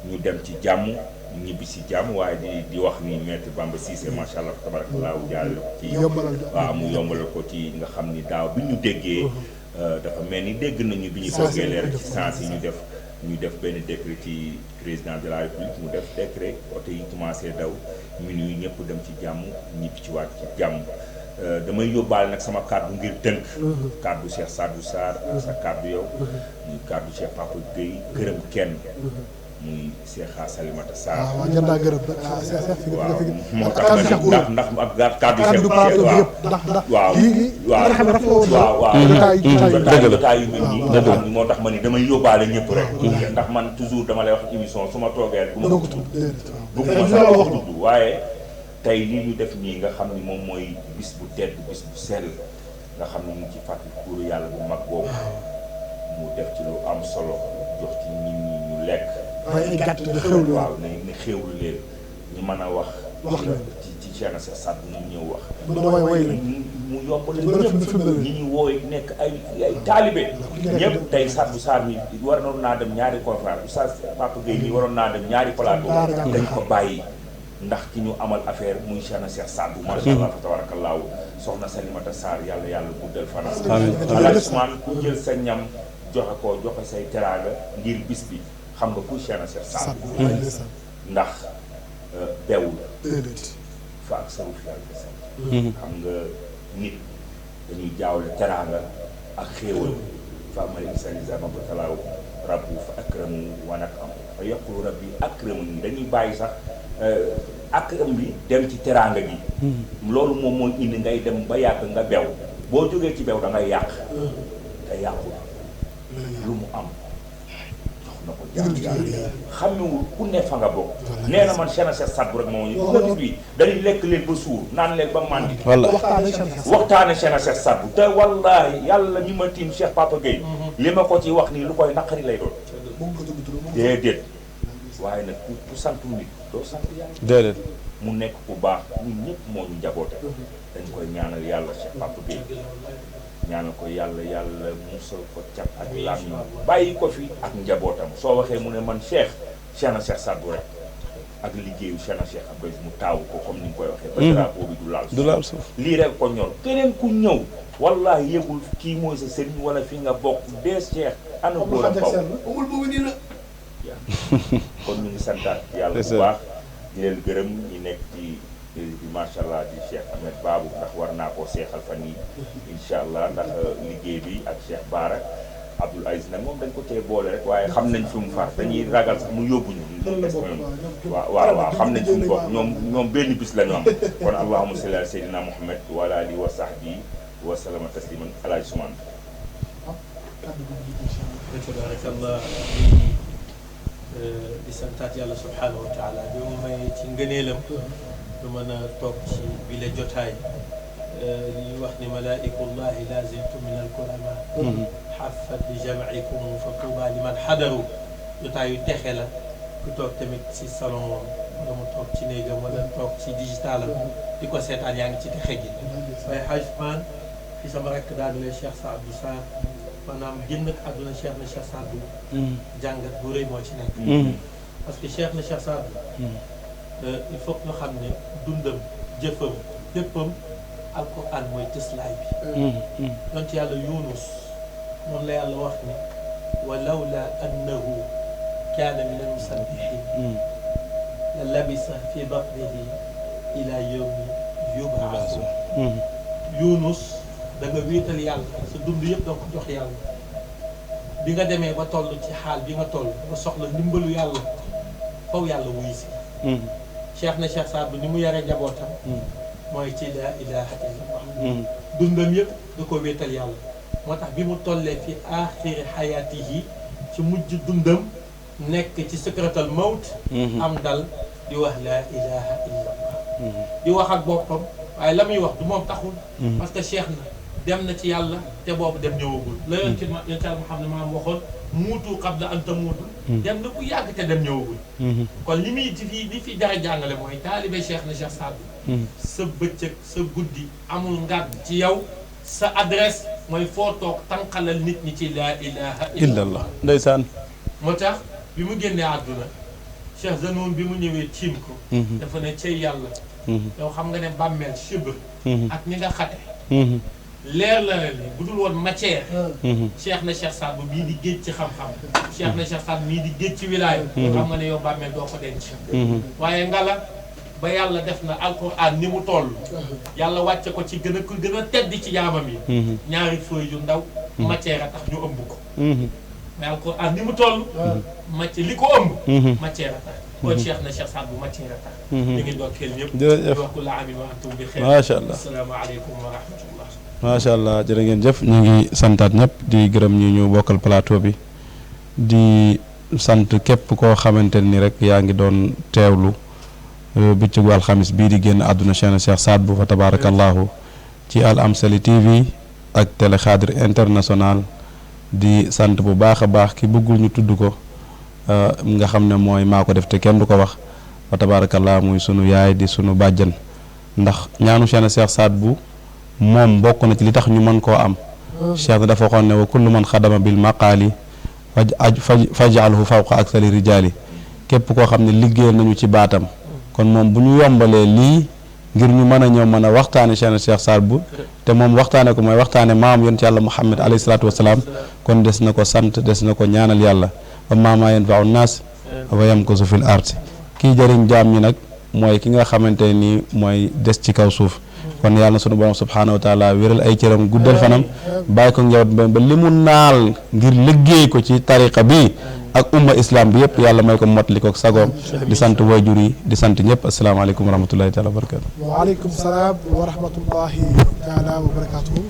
ñu dem ci jàmm ñibbi si jàmm waaye di wax ni maître Bamba Cissé macha allah tabarakallahu jaarale ko ci waaw mu yombalal ko ci nga xam ni daaw bi ñu déggee dafa mel ni dégg nañu bi ñu bëggee leer ci sens yi ñu def benn décret ci président de la république mu def décret oto yi commencé daw minuit ñëpp dem ci jàmm ñibbi ci waat ci jàmm damay yóbbaale nag sama kàddu ngir tënk kàddu Cheikh Sadou Sarr ak sa kàddu yow muy kàddu Cheikh Papa Gueye gërëm kenn muy Cheikh Salimata Sarr waaw jënd naa gërëm waaw moo tax ndax ak kàddu Cheikh waaw jotaay yu mel nii nga xam ni moo tax ma ni damay yóbbaale ñëpp rek ndax man toujours dama lay wax émission su ma toogee rek bu ma ko tudd bëgguma sax wax tudd waaye tey lii ñu def nii nga xam ni moom mooy bis bu tedd bis bu sell nga xam ni mu ci fàttali kuuru yàlla bu mag boobu mu def ci lu am solo jox ci nit ñi ñu lekk waaw ne xéewlu leen ñu mën a wax ci Cheikh Sadou ñu ñëw wax mu yomb leen ñëpp ñi ñu wooye nekk ay taalibe ñëpp tey Sadou Sarr mi waroon naa dem ñaari conférence Oustaz Papa Gueye mi waroon naa dem ñaari plateau dañ ko bàyyi ndax ki ñu amal affaire muy Cheikh Sadou macha allah fa tabarakallahu soxna Salimata Sarr yàlla guddal fanam Alaaji Ousmane ku jël sa ñam joxe say teraanga ngir bis bi xam nga kuy Cheikh Sadou ndax bewul fa ak saru fi yàlla xam nga nit dañuy jaawle teraanga ak xéewal fa mari sanisa ma ba talaaw rabbu fa akramu wanak am fa yaqulu rabbi akramu dañuy bàyyi sax akram bi dem ci teraanga gi loolu moom mooy indi ngay dem ba yàgg nga bew boo jógee ci bew da ngay yàq te yàqul lu mu am jox na ko jàmm yàlla xamewul ku ne fa nga bokk nee na man Cheikh Sadou rek moom ñu bu nga gis bi dañuy lekk leen ba suur naan leen ba màndi waxtaane Cheikh Sadou te wallaahi yàlla mi ma tiim Cheikh Papa Gueye li ma ko ci wax nii lu koy naqari lay doon déedéet waaye nag ku santu nit doo sant yàlla déedéet mu nekk ku baax ñun ñëpp moo ñu njaboote dañ koy ñaanal yàlla Cheikh Papa Gueye ñaanal ko yàlla musal ko cat ak làmmiñ bàyyi ko fi ak njabootam soo waxee mu ne man Cheikh Sadou rek ak liggéeyu Cheikh Abdou mu taawu ko comme ni nga koy waxee ba drapeau bi du laal suuf lii rek ko ñor keneen ku ñëw wallahi yëgul kii mooy sa sëriñ wala fi nga bokk dee Cheikh ana góor a faw kon ñu ngi santaat yàlla bu baax di leen gërëm ñi nekk ci macha allah di Cheikh Ahmed Babou ndax war naa koo seexal fan yi incha allah ndax liggéey bi ak Cheikh Baara Abdoul Aziz nag moom dañ ko cee boole rek waaye xam nañ fi mu far dañuy ragal sax mu yóbbu ñu waaw xam nañ fi mu bokk ñoom benn bis la ñu am kon allahumma salli ala sayyidina Muhammad wa ala alihi wa sahbihi wa sallama tasliman Alaaji Ousmane tabarakallah di santaat yàlla subhanahu wa taala bi mu may ci ngëneelam du mën a toog ci bile jotaay li wax ni malaikullahi la ziltu min alkurama xafat bi jamcikum fa tuuba liman xadaru jotaay yu texe la ku toog tamit ci salon wala mu toog ci néegam wala toog ci digitalam di ko seetaan yaa ngi ci texe gi waaye Haj Man fi sama rekk daanule Cheikh Sadou Sarr maanaam génn ak àdduna Cheikh na Cheikh Sadou jàngat bu rëy moo ci nekk parce que Cheikh na Cheikh Sadou il faut que nga xam ne dundam jëfam léppam alquran mooy tëslaay bi donc yàlla Yunus moom la yàlla wax ni wa lawla annahu kaana min almusabbihin la labisa fi batnihi ila yawmi yub'asu Yunus da nga wéetal yàlla sa dund yëpp da nga ko jox yàlla bi nga demee ba toll ci xaal bi nga toll ba soxla ndimbalu yàlla faw yàlla wuyu si cheikh na Cheikh Saad Bou ni mu yare njabootam mooy ci laa ilaha illallah dundam yëpp da ko wéetal yàlla moo tax bi mu tollee fi axiri xayaatihi ci mujj dundam nekk ci sakratal mawt am dal di wax laa ilaha illallah di wax ak boppam waaye la muy wax du moom taxul parce que cheikh na dem na ci yàlla te boobu dem ñëwagul la yoon ci yàlla xam ne maam waxoon muutu qabla an tamuutu dem na ku yàgg te dem ñëwagul kon li muy ci fii li fi dara jàngale mooy taalibe cheikh na Cheikh Saad Bou sa bëccëg sa guddi amul ngàdd ci yow sa adresse mooy foo toog tànqalal nit ñi ci laa ilaha illallah ndeysaan moo tax bi mu génnee àdduna Cheikh Zanoun bi mu ñëwee tiim ko dafa ne cey yàlla yow xam nga ne bàmmeel chibr ak ni nga xate leer la leen ni bu dul woon matière cheikh na Cheikh Saad Bou mii di géej ci xam-xam cheikh na Cheikh Saad Bou mii di géej ci wilaaya xam nga ne yow bàmmeel doo ko denc waaye ngala ba yàlla def na alquran ni mu toll yàlla wàcce ko ci gën a tedd ci jaamam yi ñaari feuille yu ndaw matière a tax ñu ëmb ko mais alquran ni mu toll matière li ko ëmb matière a tax kon cheikh na Cheikh Saad Bou matière a tax ñu ngi dokkeel ñëpp di wax kulla aamin wa antum bi xeyr macha allah asalaamaaleykum wa rahmatullah macha allah jërë ngeen jëf ñu ngi santaat ñëpp di gërëm ñi ñu bokkal plateau bi di sant képp koo xamante ni rek yaa ngi doon teewlu bëccëgu alxamis bii di génn àdduna Cheikh Saad Bou fa tabarakallahu ci Al Amsali TV ak Télé Xaadir International di sant bu baax a baax ki bëggul ñu tudd ko nga xam ne mooy maa ko def te kenn du ko wax fa tabarakallahu muy sunu yaay di sunu bàjjan ndax ñaanu Cheikh Saad Bou moom bokk na ci li tax ñu mën koo am cheikh dafa waxoon ne wa kullu man xadama bil maqaali faj'alhu fawqa aksali rijaali képp koo xam ne liggéeyal nañu ci baatam kon moom bu ñu yombalee lii ngir ñu mën a ñëw mën a waxtaane Cheikh Saad Bou te moom waxtaane ko mooy waxtaane maam yonent yàlla Muhammad alayhi salaatu wasalaam kon des na ko sant des na ko ñaanal yàlla wa maamaa yanfa'u naas wa yamkusu fil ard kii jëriñ jaam ñi nag mooy ki nga xamante ni mooy des ci kaw suuf kon yàlla na sunu borom subhaanahu wa taala wéral ay cëram guddal fanam bàyyi ko njaboot ba li mu naal ngir liggéey ko ci tariqa bi ak umma islam bi yëpp yàlla may ko mottali ko sagoom di sant waajur yi di sant ñëpp asalaamaaleykum wa rahmatullahi taala wa barakatu waaleykum salaam wa rahmatullahi taala wa barakatuhu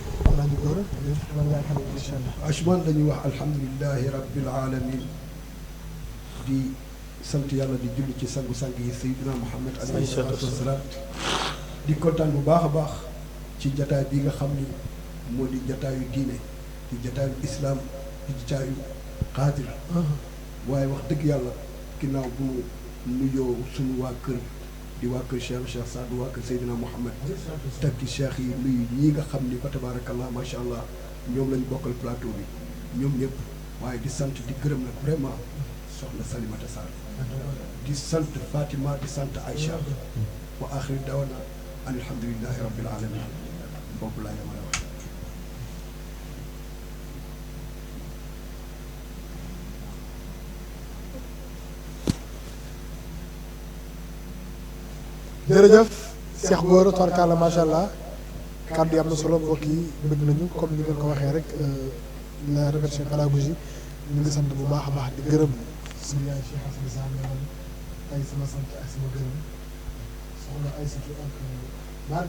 Achman dañuy wax alhamdulilahi rabbil alamin di sant yàlla di julli ci sangu-sang yi Seydina Muhammad alayhi salaatu wasalaam di kontaan bu baax a baax ci jataay bi nga xam ni moo di jataayu diine di jataayu islam di jataayu xaadir waaye wax dëgg yàlla ginnaaw bu nuyoo suñu waa kër di waa kër Cheikh Saad Bou waa kër Seydina Muhammad teg ci cheikh yi nuyu ñii nga xam ni fa tabarakallah macha allah ñoom lañu bokkal plateau bi ñoom ñëpp waaye di sant di gërëm nag vraiment soxna Salimata Sarr di sant Fatima di sant Aïcha wa axiri dawana alhamdulilahi rabbil alamin boobu laa mën a wax jërëjëf Cheikh Gora tabarkalla macha allah kàddu yi am na solo mbokk yi bëgg nañu comme ni ngeen ko waxee rek la répétition pédagogique ñu ngi sant bu baax a baax di gërëm suñu yaay Cheikh Hassan Sall ay sama sant ak sama gërëm soxna ay surtout ak